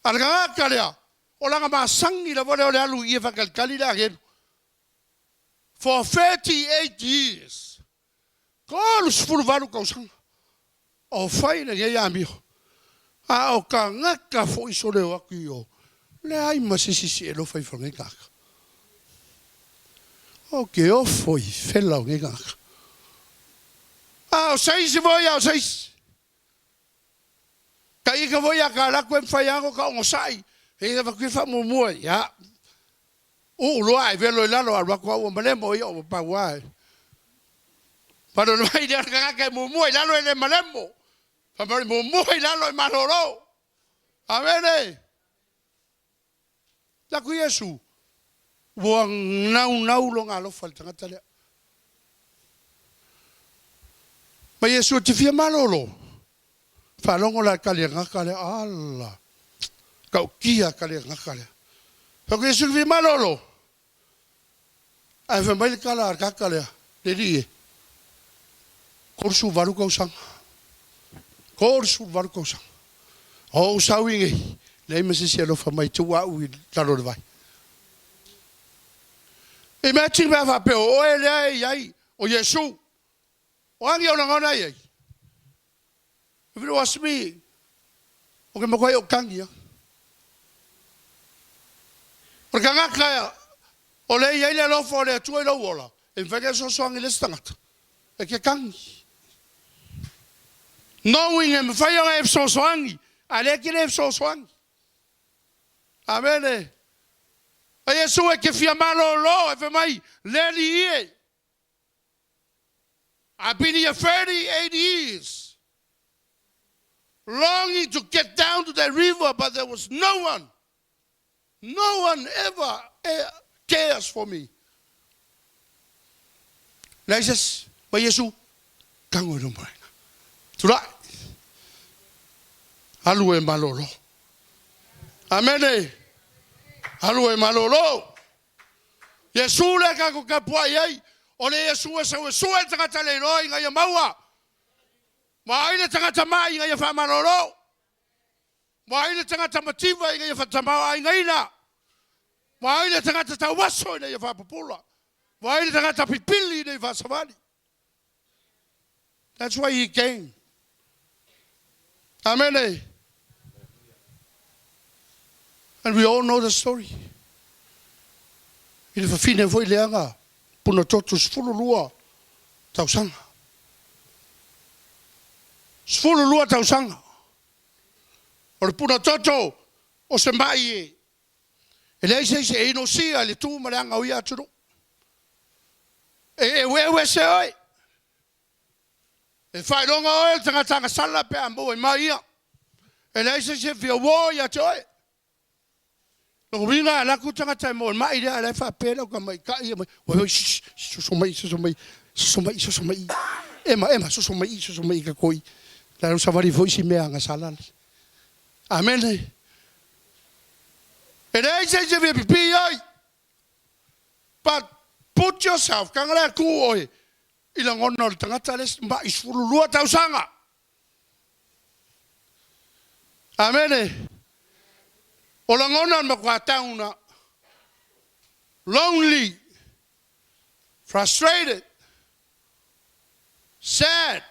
A le tagata lea, o lana masani lava lea o le alu i i e faatalitali le agelu. For 38 years, 38 tausaga, o fai lenei amio. A o tagata foi sole o atu i o, leai ma se isi e alofa ifo i lenei tagata. Ou te ofo i fela o nei tagata. A o se isi foi, a o se isi. Ka ika foi a ka laku e mawhai ango ka onosai. E ina whaku wha muamua, ia. Uu loa ai velo i lalo, alu aku au malemo ia o pau ai. Fale mai lea o le tagata e muamua i lalo e le malemo. Fai mai muamua i lalo e malolo. Amene. Taku Iesu, ua naunau lona alofa i le tagata lea. Ma Iesu e te fia malolo. Faalogo la i le kaliagaga lea, ala, tautia kaliagaga lea. Fai atu Iesu e te fia malolo. Ae fai mai le tala a le tagata lea, Le alii e, 38 tausaga, 38 tausaga, o ou sau i inei, leai ma se isi e alofa mai e tuu au i lalo o le vai. Imagine pe a faapea o oe lea e i ai, o Iesu, o a ni ou lagona e i ai? If it was me, ou te matuai ou tagi lava. O le tagata o lea e i ai le alofa o le Atua i lou ola, e mafai ona e fesoasoani i le isi tagata, e te tagi. Knowing e mafai ona e fesoasoani, a o lea e te le fesoasoani. Amene. O Iesu e te fia malolo, e fai mai, le Alii e. I've been here 38 years longing to get down to that river, but there was no one. No one ever cares for me. Leai se isi, mai Iesu, tago i lou moega. Tulai, alu e malolo. Amene, alu e malolo. Iesu lea tatou tapuai ai, o le Iesu e sau e sue le tagata le iloa ina ia maua. Ua ai le tagata mai ina ia faamalolo. Ua ai le tagata mativa ina ia faatamaoaigaina. Ua ai le tagata tauaso ina ia faapupula. Ua ai le tagata pipili ina ia faasavali. That's why he came. Amene. And we all know the story. I le fafine foi lea na puna toto 12 tausaga. 12 tausaga. O le puna toto o se mai e e leai se isi e inosia i le tu ma le aga o ia atunuu. E eueu ese oe. E faailoga oe le tagata agasala pe a maua mai ia. E leai se isi e fia uo ia te oe. Lona uiga e alu atu le tagata e maua i le mai lea, a o la e faapea le autamaitai ia mai, oi oi, shh, soso mai, soso mai, soso mai, soso mai, ema, ema, soso mai, soso mai tatou i, la e savali foi si mea agasala. Amene. E leai se isi e fia pipii ai. But put yourself, taga lea tu oe i lagona o le tagata le ma'i 12 tausaga. Amene. O lagona o le matua tauna. Lonely, frustrated, sad.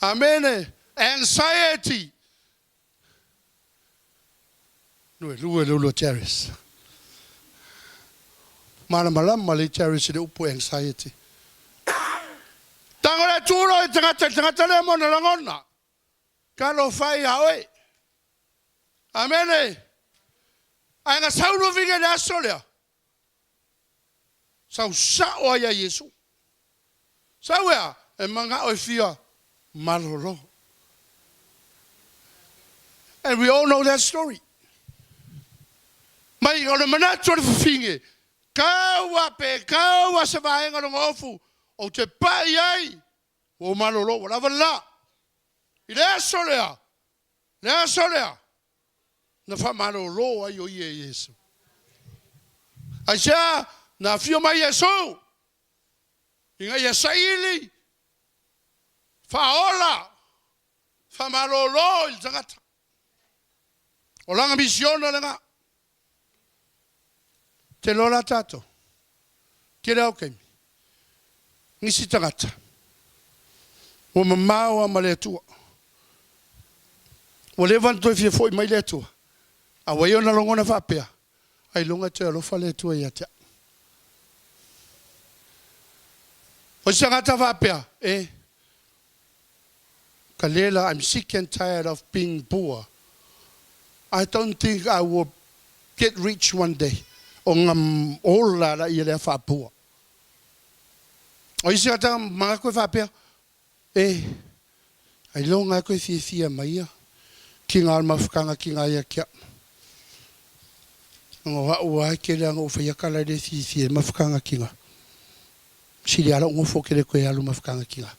Amene. Anxiety. Luelue le ulu o Terrace. Malamalama lelei Terrace i le upu anxiety. Tago le turo i tagata i le tagata lea mo ona lagona. Talofa e ia oe. Amene. Ae na sau luvine i le aso lea. Sau sao ai ia Iesu. Sau e a? E manao e fia malolo. And we all know that story. Mai o le manatu o le fafine, kaua pe kaua se vaega o lona ofu ou te pai ai, ua ou malolo, ua lava le la. I le aso lea, le aso lea, na faamalolo ai o ia e Iesu. Aisea? Na afio mai Iesu ina ia saili, faaola, faamalolo i le tagata. O lana misiona lena. Te iloa la tatou, tele lava o taimi, nisi tagata ua mamao lava ma le Atua. Ua leva ona toe fia foi mai le Atua, a ua i ai ona lagona faapea, Ailoga e toe alofa le Atua ia te au. O isi tagata faapea, E, ka lela, I'm sick and tired of being poor. I don't think I will get rich one day. Ona ola la ia lea faapua. O isi tagata manatu e faapea, E, ailoga e toe fiafia mai ia tiga o le mafutaga tiga ia te au. Ona o au lava e tele lava ona ou faia tala e le fiafia ai le mafutaga tiga. Sili lava lou nofo ou te le toe alu i mafutaga tiga.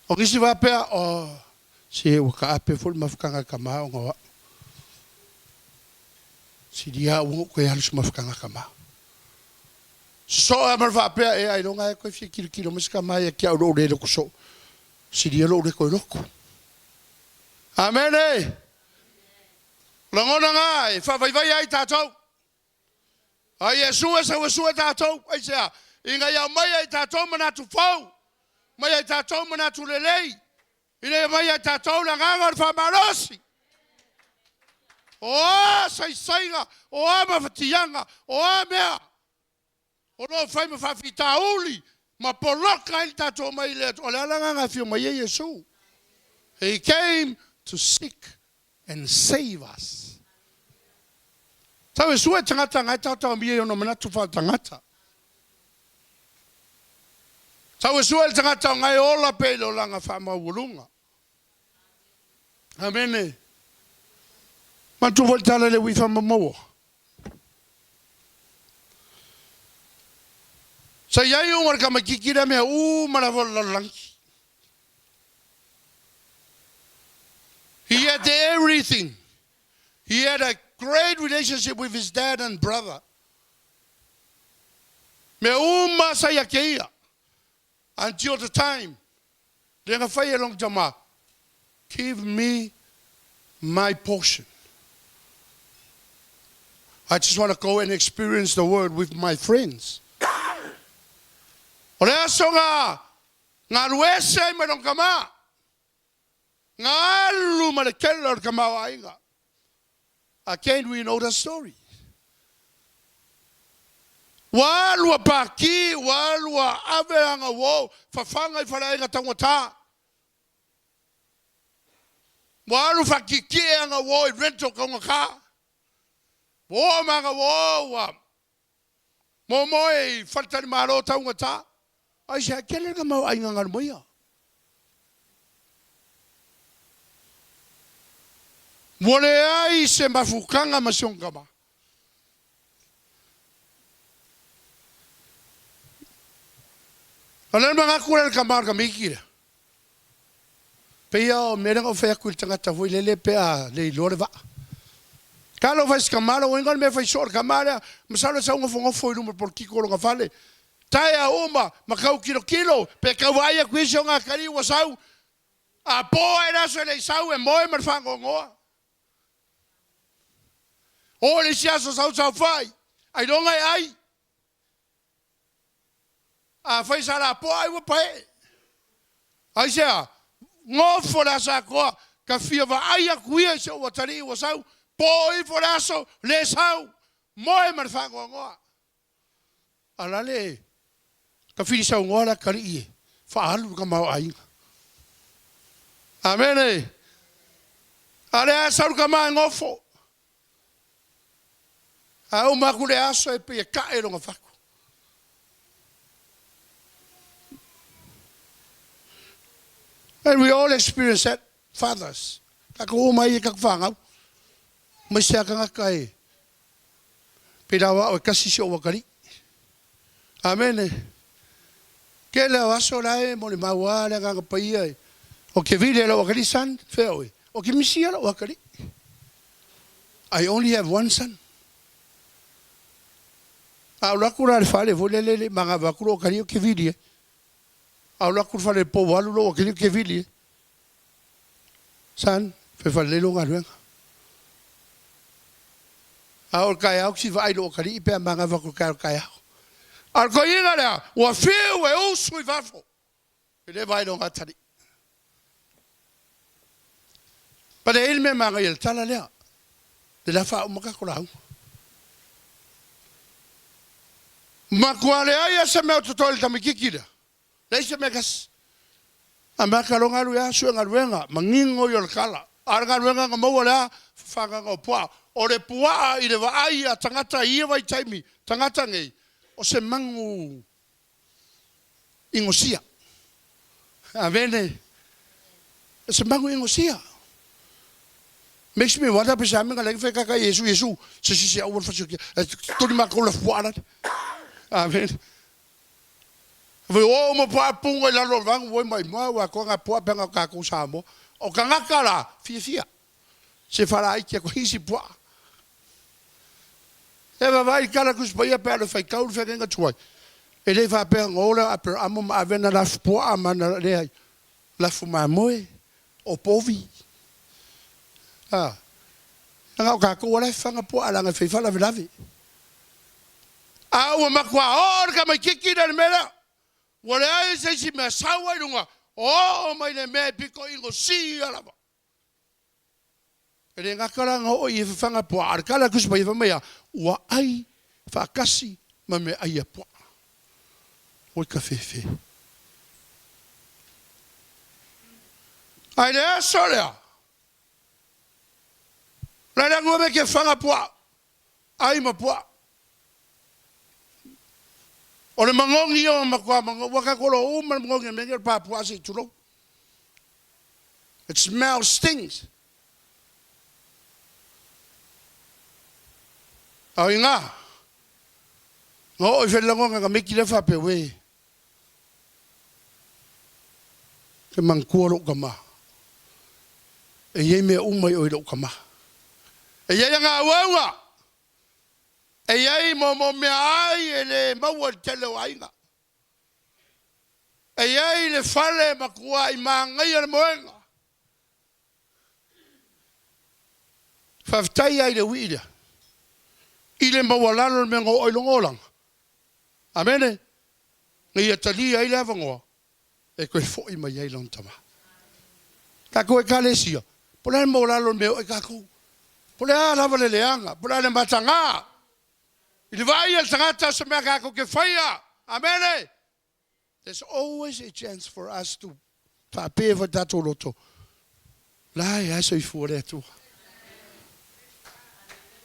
O nisi faapea, Oh, se ua taape foi le mafutaga a le tama ona o au. Sili lava aua na ou toe alu i se mafutaga a tama. Sosoo lava ma le faapea, e ailoga lava e toe fia tilotilo mai se tama ia te au i lou le loto soo. Sili ia lou le toe loto. Amene! O lagona na e faavaivaia ai tatou. A Iesu e sau e sue tatou, aisea? Ina ia aumai ai tatou manatu fou, aumai ai tatou manatu lelei, ina ia aumai ai tatou le agaga o le faamalosi. O a saisaiga, o a mafatiaga, o a mea o lo o fai ma faafitauli ma poloka ai le tatou omai i le Atua. O le ala lena na afio mai ai Iesu. He came to seek and save us. Tau e sue tagata na e taotaomia i ona manatu faaletagata. Tau e sue le tagata o na e ola pea i le olaga faamaualuga. Amene. Manatua foi le tala i le ui faamamaua. Sa i ai uma le tamaititi lea mea uma lava o le lalolagi. He had everything. He had a great relationship with his dad and brother. Mea uma sa ia te ia. Until the time, lea na fai e lona tama, Give me my portion. I just want to go and experience the world with my friends. O le aso na galuese ai ma lona tama, na alu ma le tele o le tamaoaiga. Again we know the story. Ua alu a paki, ua alu a ave ana uo fafaga i faleaiga taugata. Ua alu faatietie ana uo i rental taugata. Ua oo ma ana uo ua momoe i faletalimalo taugata. Aisea tele na mau aiga galu maia. Ua leai se mafutaga ma si ona tama. O le manatu lea i le tama o le tamaiti lea, pei lava o mea lea na ou fai atu i le tagata foi lele pe a le iloa le vaa. Talofa i si tama lea, ua igoa le mea e fai soo e le tama lea, masalo e sau nofonofo i luma o le polokiko o lona fale, taea uma ma tau tilotilo pe tau vaai atu i isi o gatali ua sau, a po ae le aso e le i sau e moe ma le faanoanoa. Oo i le isi aso sau saofai, ailoga e ai. Afai sa lapoa ai ua paee. Aisea? Nofo le aso atoa, ta fia vaai atu ia i si ou atalii ua sau, po ifo le aso, le sau, moe ma le faanoanoa. A la le ta fili saunoa le atalii e faaalu le tamaoaiga. Amene. A lea a sau le tama e nofo. A uma atu le aso e pei e tae lona fatu. And we all experience that, fathers. Tatou uma ai e tatou fanau. Aemaise a tagata e pei la o e tasi si ou atalii. Amene. Tele o aso la e molimau a le Agaga Paia e o ke vile lou atalii son, fea oe, o ke misia lou atalii. I only have one son. A ou atu la i le fale foi lele le i manava atu lou atalii o ke vili e. A ou atu i le fale po ua alu lou atalii o ke vili e. Son, fai falelei lou galuega. A o le taeao ki vaai lou atalii pe a manava atu i le taeao taeao. A o le toeaina lea, ua fiu e usu i fafo, e le vaai i lona atalii. Pale ai le mea manaia i le tala lea, le la faauma tatou lauga. Matua leai lava se mea o totoe i le tamaitiiti lea. Leai se mea e tasi. Amata loa ona alu ia sue galuega, manino ia o le tala. A o le galuega na maua le a? Fafagaga o puaa. O le puaa i le vaai a tagata i ia vaitaimi, tagata nei, O se magu igosia. Amene. O se magu igosia. Makes me wonder pe se a mea lagi whai kaka Iesu, Iesu, se sisi au wal whasi o toli ma kou la fua ala. Amen. Vai o ma pa punga i lalo vangu voi mai mua wa ko nga pua penga ka kou Samoa. O ka ngaka la, fia fia. Se whara ai kia ko hisi pua. E vavai kala kus paia pe ale whai kauru whai kenga tuai. E le whapea ngola a per amo ma avena lafu pua a mana lea lafu mamoe o povi. Ah. Nga o kākou ala e whanga pua alanga whai whala lave. A ua makua o le ka mai kiki na le mea. Ua le ai se isi mea sau ai lunga. O mai le mea e piko ingo si alava. E le ngaka la nga o i e whawhanga pua. A le kala kusi mai e whamea, ua ai whaakasi ma me ai a pua. Oi ka whewhe. Ai le aso lea. La le ngua me ke whanga pua. Ai ma pua. O le mangongi o ma kua mangongi. Waka kolo o ma mangongi me ke pa pua se tulou. It smells stings. Au i ngā. Ngā o i whelagonga ka meki le whape we. Ke mangkua lo ka ma. E iei mea umai o i lo ka ma. E iei ngā uaunga. E iei mo mo mea ai e le maua le tele o ainga. E iei le fale makua i maangai le moenga. Whawhitai ai le ui lea. I le maua lalo le mea ngō oi longo langa. Amene. Ngai a tali ai le avangoa. E koe foi mai ai lon tama. Kākou e kalesia. Po le maua lalo le mea o e kākou. Po le a lava le leanga. Po le a le matanga. I le vai al tangata se mea kākou ke whaia. Amene. There's always a chance for us to whaapea fo tātou loto. La e aso i fua le atua.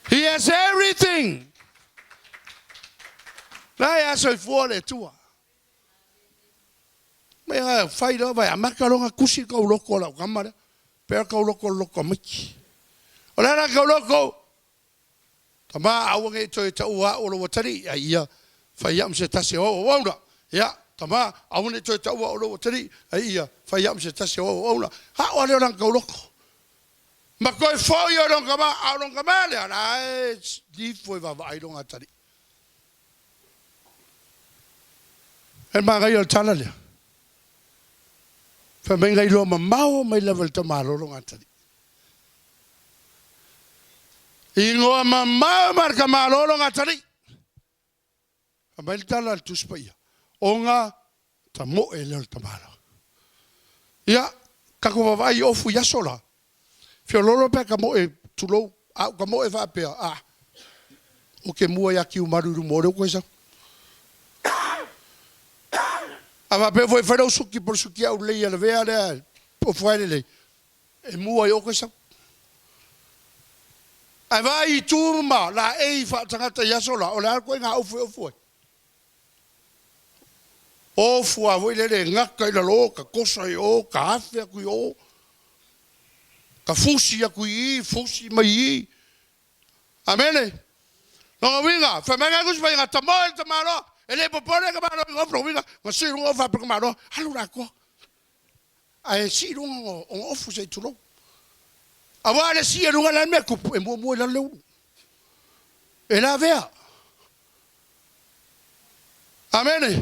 He has everything. La e aso i fua le atua. Mai a whai rā vai, a maka ronga kusi kau loko lau kamara. Pera kau loko loko miki. O la rā kau loko. Tama aua nge toe ta ua o lo watari. Ai ia, whai am se tasi o o auna. Ia, tama aua nge toe ta ua o lo watari. Ai ia, whai am se tasi o o auna. Ha o ale o rang kau loko. Ma koe fo i o rong kama, a rong kama le ana e li fo e vava ai ronga tari. E magai o tala lea. Wha mai ngai loa mamao mai lava le tamalo ronga tari. Ingoa mamao mar ka malolo ngā tari. Wha mai le tala le tuspa ia. O ngā ta moe leo le tamalo. Ia, kako vavai ofu i aso la. Whio lolo pea ka moe tulou, au ka moe whaapea, a, o ke mua ia ki umaruru mō reo koe sau. A whapea foi whairau suki por suki au lei a le vea lea, o whaere lei, e mua i o koe sau. Ai vai i tūma, la e i whaatangata i aso la, o le ara koe ngā ofu e ofu ai. Ofu a voi lele ngaka i lalo, ka kosa i o, ka awhe aku i o, ka fusi aku i i, fusi mai i. Amene. Longa winga, whamainga kusi mai ngā tamoe le tamaloa, e le popore ka malo i ngofro winga, ngā si runga o whapeka maloa, halu rā koa. A e si runga o ngā ofu se i tulou. A wā le si e runga la mea kupu, e mua mua i lalo le ulu. E la vea. Amene.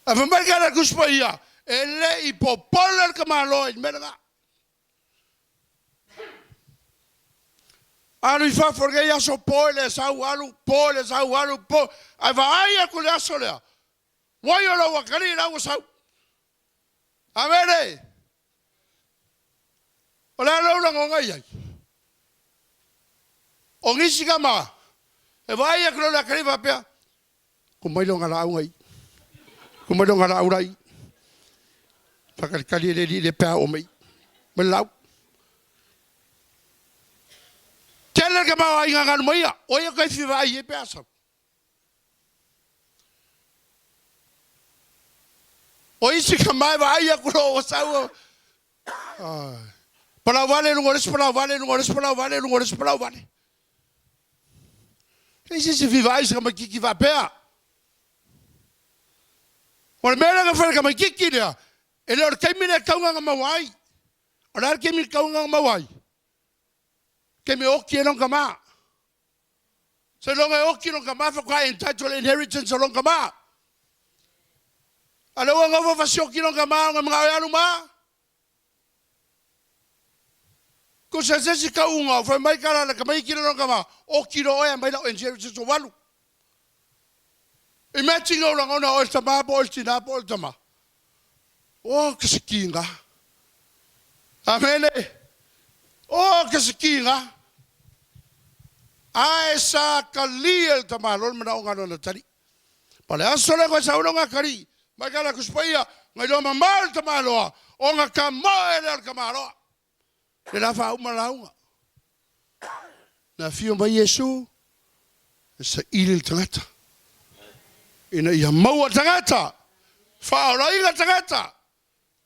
A whamai ka la kusi mai ia, e le i popole le ka maloa i mea ngā. Alu i fafo le aso po le sau alu, po le sau alu, po. Ai vaai aku le aso lea. Wai o lau akali lau sau. Amene. O le alo ula ngonga iai. O ngisi ka maa. E vaai aku le akali wapea. Ko mai longa la au ngai. Ko mai longa la au lai. Whakalikali e le li le pēa o mai. Mai lau. Tele ka mau ai ngā nganu mai ia. O ia kai whiwa ai e pēa sau. O isi tama e vaai aku loa ua sau. Palau vale luga o le isi palau vale luga o le isi palau vale luga o le isi palau vale. E se se fiva ai se tamaititi faapea. O le mea lea na fai e le tamaititi lea, e le o le taimi lea e tatau ona maua ai. O le a le taimi e tatau ona maua ai? Taimi e oti ai lona tama. Seiloga e oti lona tama faatoa entitle i le inheritance o lona tama. A o lea ua nofo fasioti lona tama ona e manao e alu ma Tusa se isi tauga o fai mai tala a le tamaiti lea i lona tama, oti loa oe aumai lau inheritance ou alu. Imagine ou lagona o oe le tama po o oe le tina po o oe le tama. Oh, ke se kiga. Amene. Oh, ke se kiga. Ae sa talia e le tamaloa le manaoga a lona tali. Pa le aso lea koe sau lona tali, mai kala Tusi Paia, na iloa mamao e le tamaloa, ona tamoe lea o le tamaloa. Le la faauma lauga. Na afio mai Iesu e saili le tagata ina ia maua le tagata, faaolaina le tagata,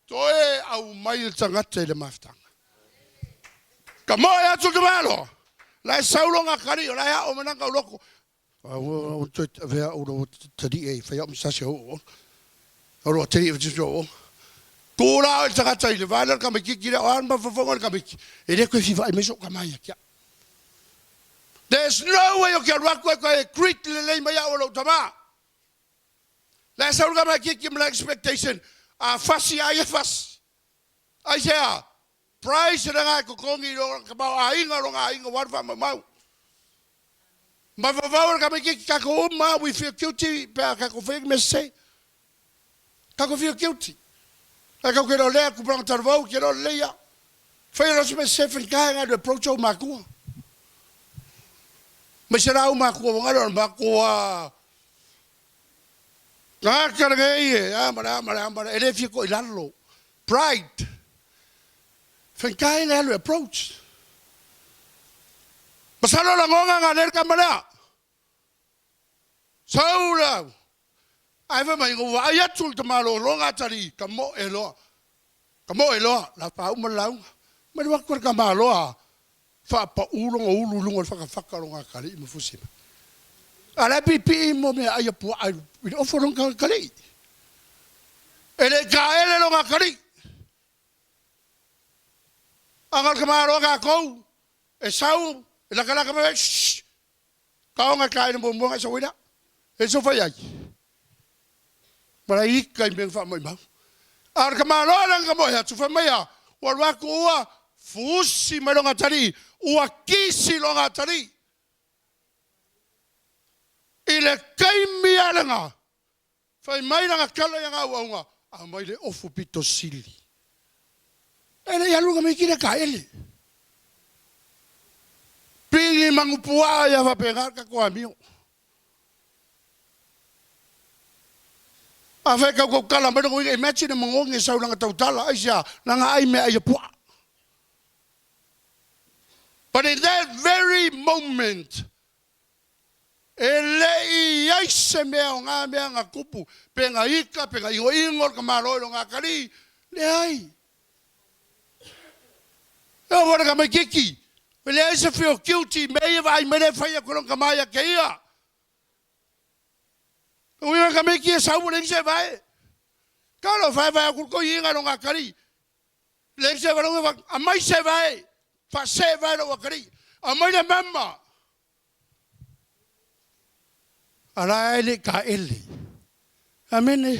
toe aumai le tagata i le mafutaga. Tamoe atu le tamaloa, la e sau lona atalii, o la e ao mai lana tauloto. Ua toe avea au lau talii e fai au masasi au o o lo talii e o o. Tu la o le tagata i le va lea o le tamaititi lea o a mafaufauga o le tamaiti e le toe fia vaai mai sou tama ia te au. There's no way o ke alu atu e toe greet lelei mai au e lou tama. La e sau le tamaititi ma le expectation a fasi a ia fasi. Aisea? Price lena e totogi i lona tamaoaiga, lona aiga ua alu faamaumau. Mafaufau o le tamaititi tatou uma we feel guilty pe a tatou faia ni mea sese. Tatou feel guilty. Ae tatou te iloa lea tupulaga talavou te iloa lelei a. Faia loa se mea sese faigata ona alu e approach ou matua. Aemaise la ou matua ua galo o le matua Tagata lenei e a ma le a ma le a ma le, e le fia toʻi lalo. Pride. Faigata le alu e approach. Masalo lagona na lea le tama lea. Sau le ae fai mai, ua vaai atu le tamaloa atalii, ka moe loa. Ka moe loa, la faauma le lauga. Mai le atu le tamaloa Faapau lona ulu i luga o le fatafata o lona atalii ma fusi mai. A o la e piipii mo meaai a puaa i le ofo o lona atalii. E le i taele lona atalii. A na o le tamaloa tatou, e sau, e latalata mai, shh, Taoga e taele muamua ona e sau ai lea. E le fai ai. Ma la ika i mea na faamaumau. A o le tamaloa lea na tamoe atu, fai mai a, ua alu atu ua fusi mai lona atalii, ua kisi lona atalii. I le taimi lava lena, Fai mai lana tala i ana auauna, Aumai le ofu pito sili. E le i alu na meiti le taele. Pili manupuaa ia faapena le tatou amio. Afai e tau tautala mai lona uiga, imagine e magogi e sau lana tautala, aisea? Lana ai meaai a puaa. But in that very moment, E le i i ai se mea o ngā mea na tupu, pe na ika, pe na ingoingo le tamaloa i lona atalii, leai. E oo foi i le tamaititi, e leai se feel guilty i mea ia e vaai mai lea e fai atu e lona tama ia te ia. O uiga o le tamaiti e sau ua leai ni se vae. Talofa e vae atu le toeaina i lona atalii. Leai se vae, aumai se vae, faasee vae lou atalii, aumai le mama. A la e le i taele. Amene.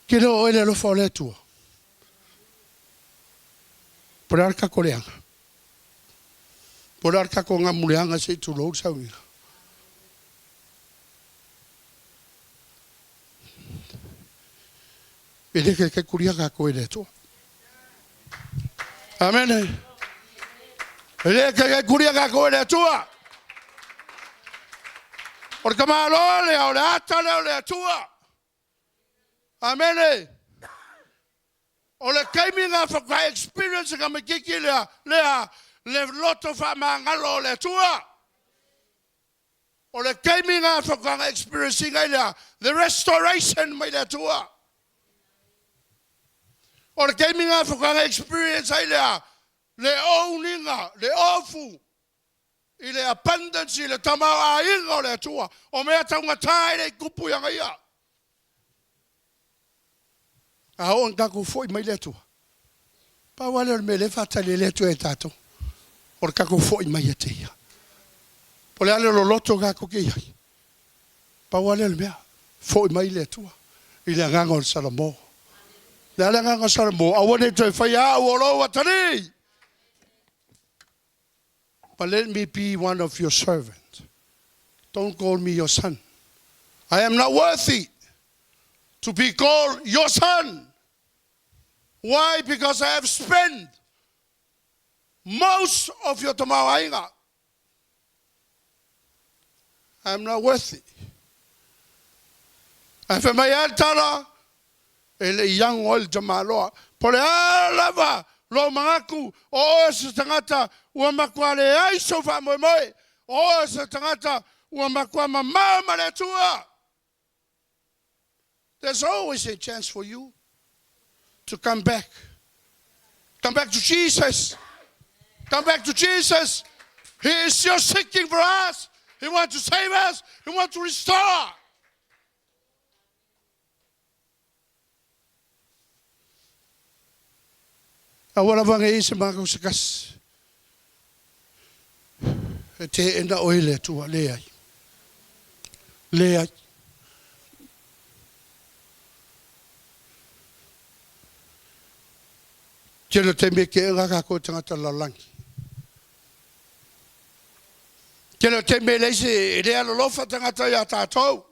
Ke le o oe le alofa o le Atua. Po o le a le tatou leaga. Po o le a le tatou gamuleaga se i tulou le sauniga. E le taitai kulia tatou e le Atua. Amene. E le taitai kulia tatou e le Atua. O le tamaloa lea, o le ata lea o le Atua. Amene. O le taimi na faatoa experience e tamaititi lea, lea, le loto faamagalo o le Atua. O le taimi lena faatoaga experience ina ai lea the restoration mai le Atua. O le taimi lena faatoaga experience ai lea le owning-a, le ofu i le abundance i le tamaoaiga o le Atua. O mea taugata e le i tupu ia ia. A oo ina tatou foi mai le Atua, pau lava lea o le mea o lea e faatali ai le Atua ia tatou, o le tatou foi mai ia te Ia. Po o le a le loloto tatou te i ai, pau lava lea o le mea, foi mai le Atua i le agaga o le Salamo. O le a le agaga o le Salamo? Aua ne i toe faia au o lou atalii. But let me be one of your servants. Don't call me your son. I am not worthy to be called your son. Why? Because I have spent most of your tamaoaiga. I am not worthy. Ae fai mai lava le tala, e le i ago ai le tamaloa. Po o le a lava lou manatu, o oe o se tagata ua matua leai sou faamoemoe, o oe o se tagata ua matua mamao ma le Atua. There's always a chance for you to come back. Come back to Jesus. Come back to Jesus. He is still seeking for us. He wants to save us. He wants to restore. Aua lava ne i se matou se tasi e teena oe i le Atua. Leai. Leai. Tele o taimi e keʻena tatou e tagata lalolagi. Tele o taimi e leai se, e le alolofa tagata ia tatou.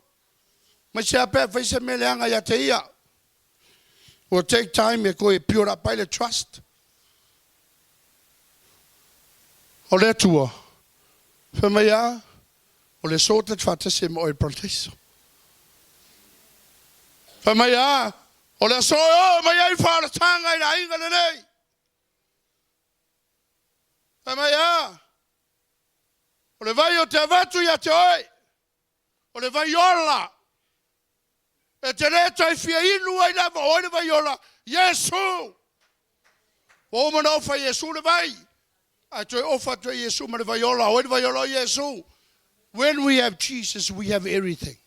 Mai se a pe a fai se mea leaga ia te ia. Ua take time e toe build up ai le trust. O le Atua, fai mai a, o le aso ta te faatasi ai ma oe i le parataiso. Fai mai a, o le aso e oo mai ai faaolataga i le aiga lenei. Fai mai a, o le vai o te avatu ia te oe, o le vai ola, e te le toe fia inu ai lava, o ai le vai ola? Iesu! Ua uma ona ofa e Iesu le vai, ae toe ofa atu e Iesu ma le vai ola. O ai le vai ola? O Iesu. When we have Jesus, we have everything.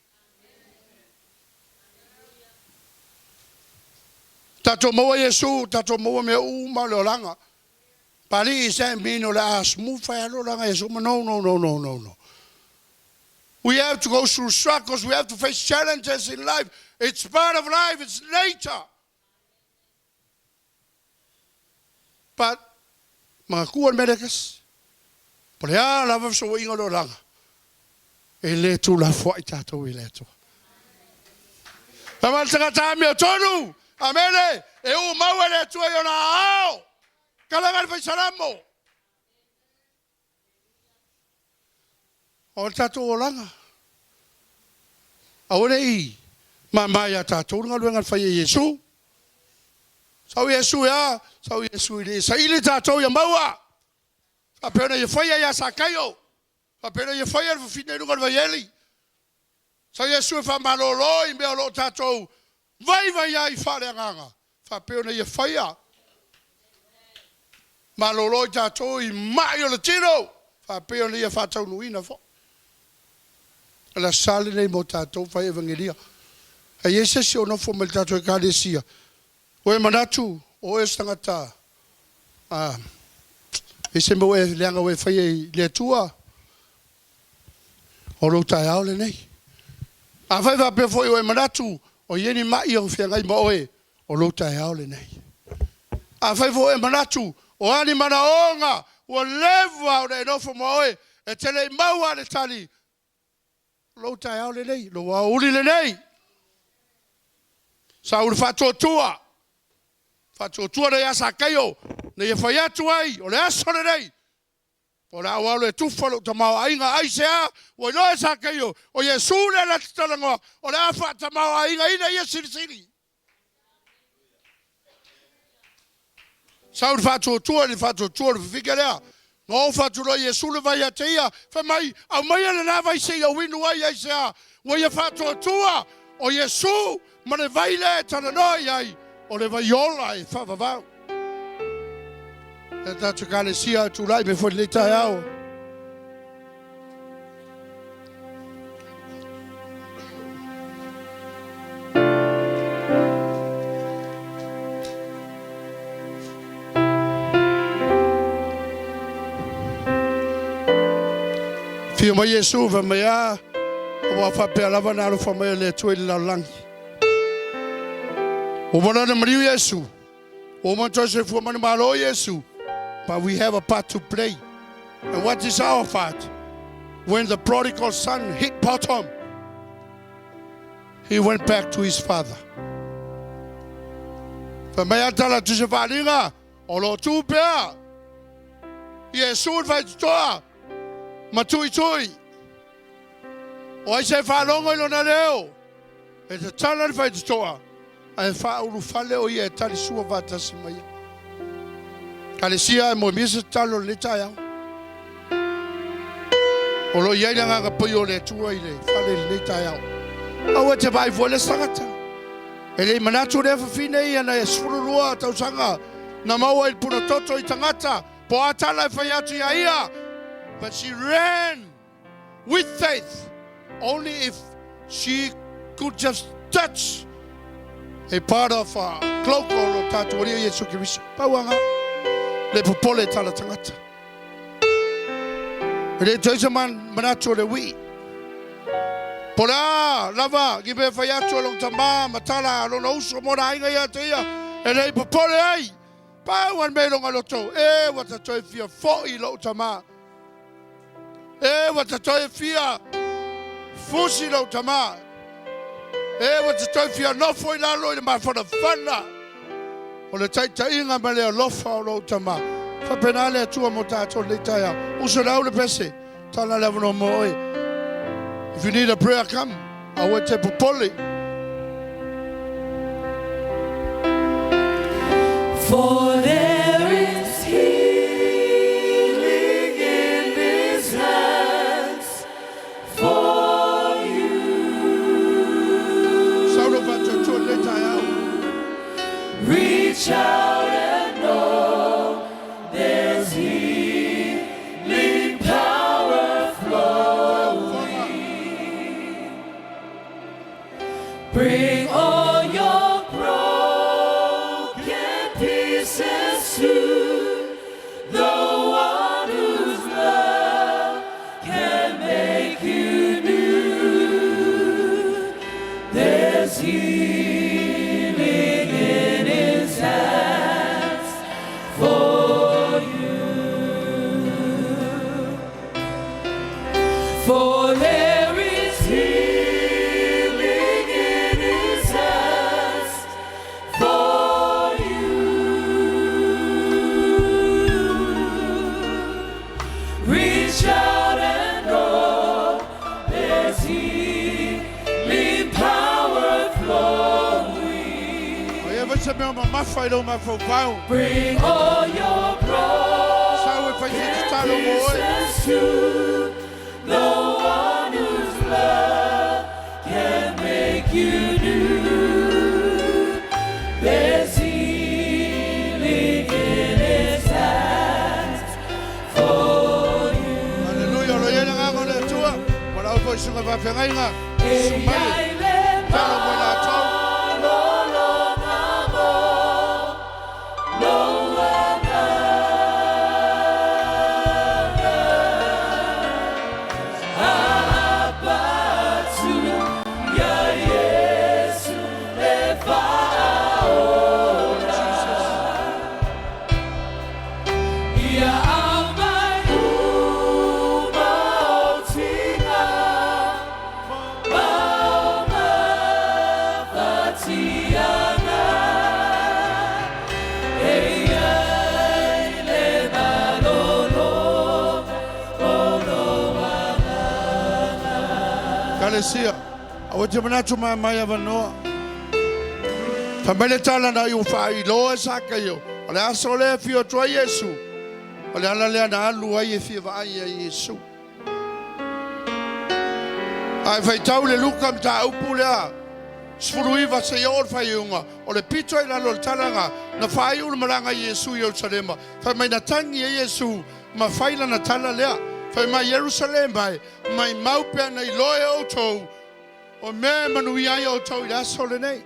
Tatou maua Iesu, tatou maua mea uma o le olaga. Palii, is that mean o le a smooth fai lava le olaga Iesu? No, no, no, no, no, no. We have to go through struggles, we have to face challenges in life. It's part of life, it's nature. But, manatua le mea lea e tasi, po o le a lava fesooaiga o le olaga, e le tuulafoai tatou i le Atua. Fai mai le tagata amiotonu, amene, e uu mau e le Atua i ona aao, talaga le fai Salamo. O le tatou olaga, aua ne i mama ia tatou le galuega na fai e Iesu. Sau Iesu e a? Sau Iesu i le saili tatou ia maua. Faapea ona ia faia ia Sakaio. Faapea ona ia faia le fafine i luga o le vaieli. Sau Iesu e faamalolo i mea o lo o tatou vaivai ai faaleagaga. Faapea ona ia faia. Malolo i tatou i mai o le tino. Faapea ona ia faataunuuina foi. O le Aso Sa lenei mo tatou fai evangelia. A i ai se isi o nofo mai le tatou Ekalesia, ua e manatu o oe o se tagata a, e se mea ua e leaga ua e faia i le Atua, o lou taeao lenei. Afai faapea foi ua e manatu o i ai ni mai o feagai ma oe, o lou taeao lenei. Afai foi ua e manatu o a ni manaoga ua leva ona e nofo ma oe, e te le i maua le tali, o lou taeao lenei, lou aoauli lenei. Sa ulu faatuatua, faatuatua na ia Sakaio, na ia fai atu ai, o le aso lenei, O le a ou alu e tufa lou tamaoaiga. Aisea? Ua iloa e Sakaio, o Iesu lea na te talanoa, o le a faatamaoaigaina ia silisili. Sau le faatuatua i le faatuatua o le fafike lea. Na ofa atu loa e Iesu le vai ia te ia, fai mai, Aumaia lena vai se i ou inu ai, aisea? Ua ia faatuatua o Iesu ma le vai lea e talanoa i ai, o le vai ola e faavavau. E tatou Ekalesia e tulai mai foi i lenei taeao. Afio mai Iesu, fai mai, A, aua faapea lava na alofa mai o le Atua i le lalolagi. Ua uma ona maliu Iesu, ua uma ona toe soifua manumalo Iesu, but we have a part to play. And what is our part? When the prodigal son hit bottom, he went back to his father. Fai mai a tala atu se faaaliga, o lo o tu pea Iesu i le faitotoa ma tuitui. O ai se faalogo i lona leo, e tatala le faitotoa, ae faaulufale o ia e talisua faatasi ma ia. Ekalesia e moemia se tatalo i lenei taeao. O lo o i ai le agaga paia o le Atua i le fale i lenei taeao. Aua e te vaai fua i le isi tagata. E le i manatu lea fafine ia na 12 tausaga na maua i le punatoto i tagata po a tala e fai atu ia ia. But she ran with faith only if she could just touch a part of a cloak o lo tātou Alii Iesu Keriso. Pau anga, le popole tala tagata. E le toe se man, manatu o le wii. Po le a lava ki mea whai atu a long tamā ma tala a lona uso mōna aiga ia te ia, e le i popole ai. Pau an mea i longa loto, e ua ta toe fia fo'i lou tamā. E ua ta toe fia fusi lou tamā. E ua ta toe fia nofo i lalo i le mafanafana o le taitaiga ma le alofa o lou tamā. Faapena le Atua mo tatou i lenei taeao. Uso le au le pese, tala le avanoa mo oe. If you need a prayer, come. Aua e te popole. For there is healing in his hands for you. Sau lou faatuatua i lenei taeao. Reach out and know there's healing power flowing. Bring all your broken pieces to the one whose love can make you new. There's healing in his hands for you. For there is healing in his hands for you. Reach out and know there's healing power flowing. Aia vai se mea mamafa i lou mafaufau. Bring all your Sau e fai se broken tatalo mo oe. pieces to the one whose love can make you new. There's healing in his hands for you. Aleluia, o lo o i ai le agaga o le Atua, ma lau foi susuga faafeagaiga, E susu mai iai e le tatalo mo i latou. malologa mo lou agaga. Aapa atu iā Iesu e faaola. Ia aumai uma ou tiga ma o mafatiaga. E iai le malologa o lou agaga. Ekalesia, aua e te manatu mai avanoa. Fai mai le tala na i ua faailoa e Sakaio, o le aso lea e afio atu ai Iesu. O le ala lea na alu ai e fia vaai ia Iesu. Ae faitau le Luka mataupu lea 19 seia oo le faaiuga, o le pito i lalo o le tala na, na faaiu le malaga a Iesu i Ierusalema, fai mai na tagi ai Iesu ma fai lana tala lea, fai mai, Ierusalema e, maimau pe ana iloa e outou o mea e manuia ai outou i le aso lenei.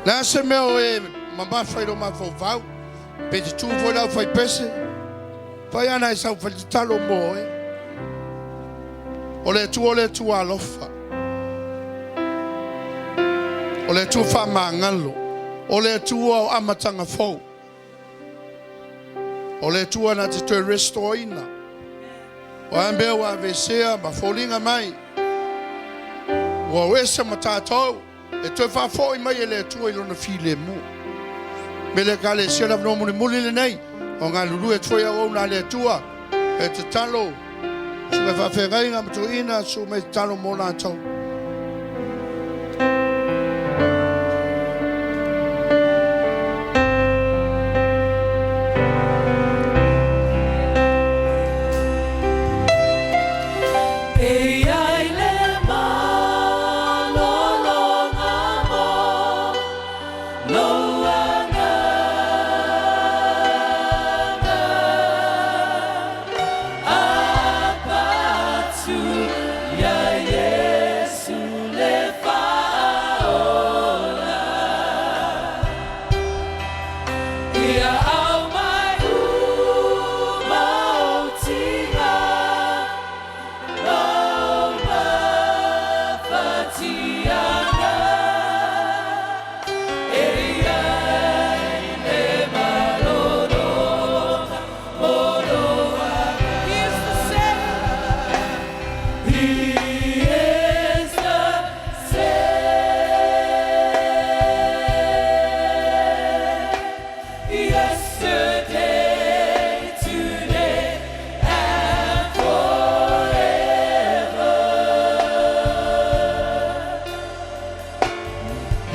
Le a se mea o e mamafa i lou mafaufau, pe te tu foi le aufaipese, fai ana e sau fai tatalo mo oe. O le Atua o le Atua alofa. O le Atua faamagalo. O le Atua o amataga fou. O le Atua na te toe restore ina. O a mea ua aveesea ma foliga mai, ua o ese ma tatou, e toe faafoi mai e le Atua i Lona filemu. Me le Ekalesia le avanoa mulimuli lenei, o galulue atu foi auauna a le Atua, e tatalo, susuga i faafeagaiga ma toeaiina, susu mai e tatalo mo latou. E i ai le malologa mo lou agaga. Avatu iā Iesu le Faaola. Ia aumai uma ou tiga ma ou mafatiaga. E i ai le malologa mo lou agaga. He is the same. He is the same. Yesterday, today, and forever.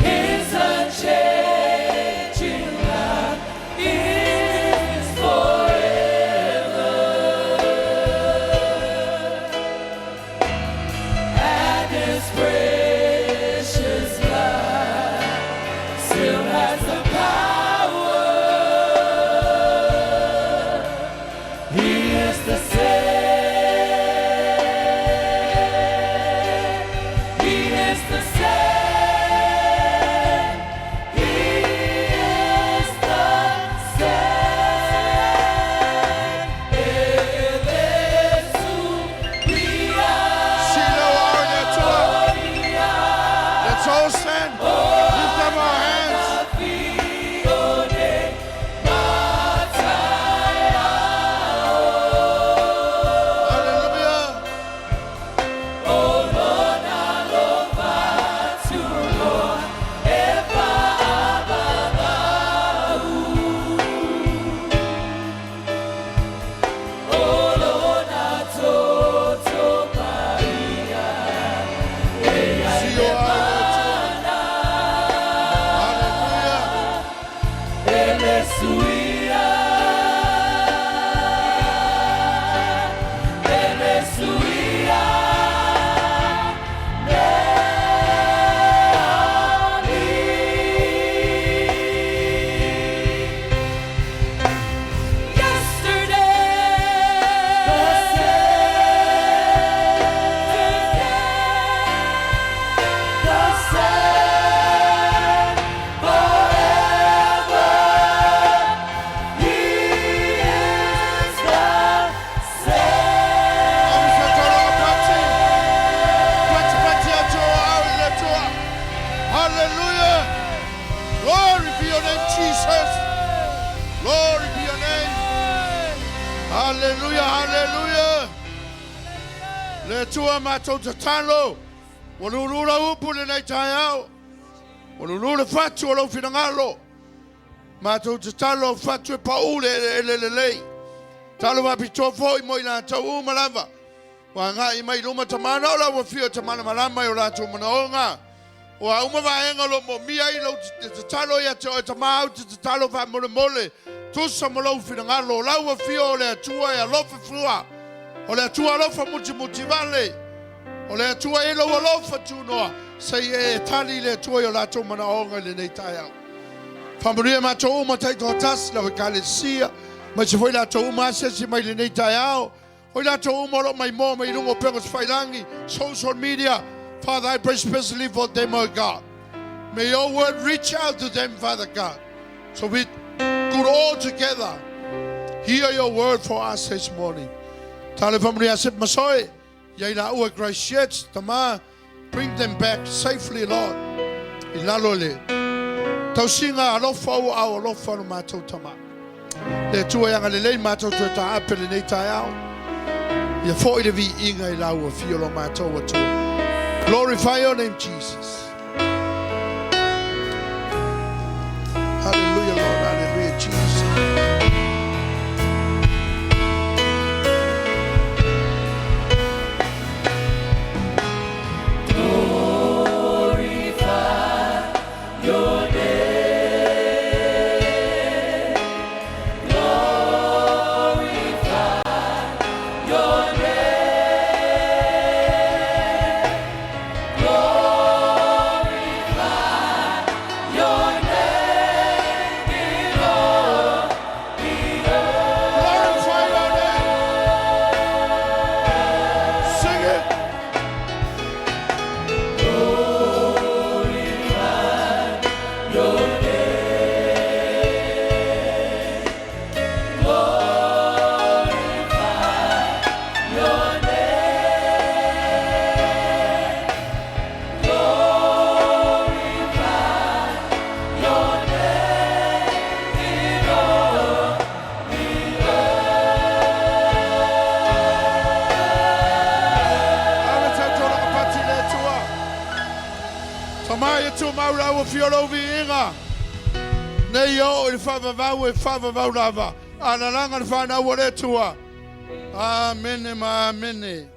His unchanging love is forever. And His precious blood still has the power. He is the same. He is the same. He is the same. Let's all stand. Lift up our hands. Hallelujah. See your Hallelujah. Hallelujah. Glory be your name, Jesus. Glory be your name. Hallelujah, hallelujah. Le Atua matou tatalo. Ua lulu lau upu i lenei taeao. Ua lulu le fatu o lou finagalo. Matou tatalo fatu e pau le eleele lelei. Talo faapitoa foi mo i latou uma lava. Ua agai mai i luma tamana o lau afio e te malamalama i o latou manaoga. Ua uma vaega o lo o moomia ai lou tatalo ia te oe tama au te tatalo faamolemole. Tusa ma lou finagalo, o lau afio o le Atua e alofa fua, o le Atua alofa mutimuti vale, o le Atua e i ai lou alofa tunoa, se i e tali i le Atua i o latou manaoga i lenei taeao. Faamanuia matou uma taitoatasi, lau Ekalesia, aemaise foi latou uma asiasi mai i lenei taeao, o i latou uma o lo o maimoa mai i luga o upega tafailagi, social media. Father, I pray especially for them, O God. May your word reach out to them, Father God, so we could all together hear your word for us this morning. Tale faamanuia se masoe, ia i laua Christchurch, tama, bring them back safely, Lord. I lalo le tausiga alofa ua au alofa no matou tama. Le Atua e agalelei matou toe taape lenei taeao. Ia foi le viiga i lau afio lo matou Atua. Glorify your name, Jesus. Hallelujah, Lord. Hallelujah, Jesus. Glorify your name. Sing it. Ave tautoga pati le Atua. Tama ia tumau lau afio lou viiga. Nei oo i le faavavau e faavavau lava. Alalaga le fanau a le Atua. Amene ma amene.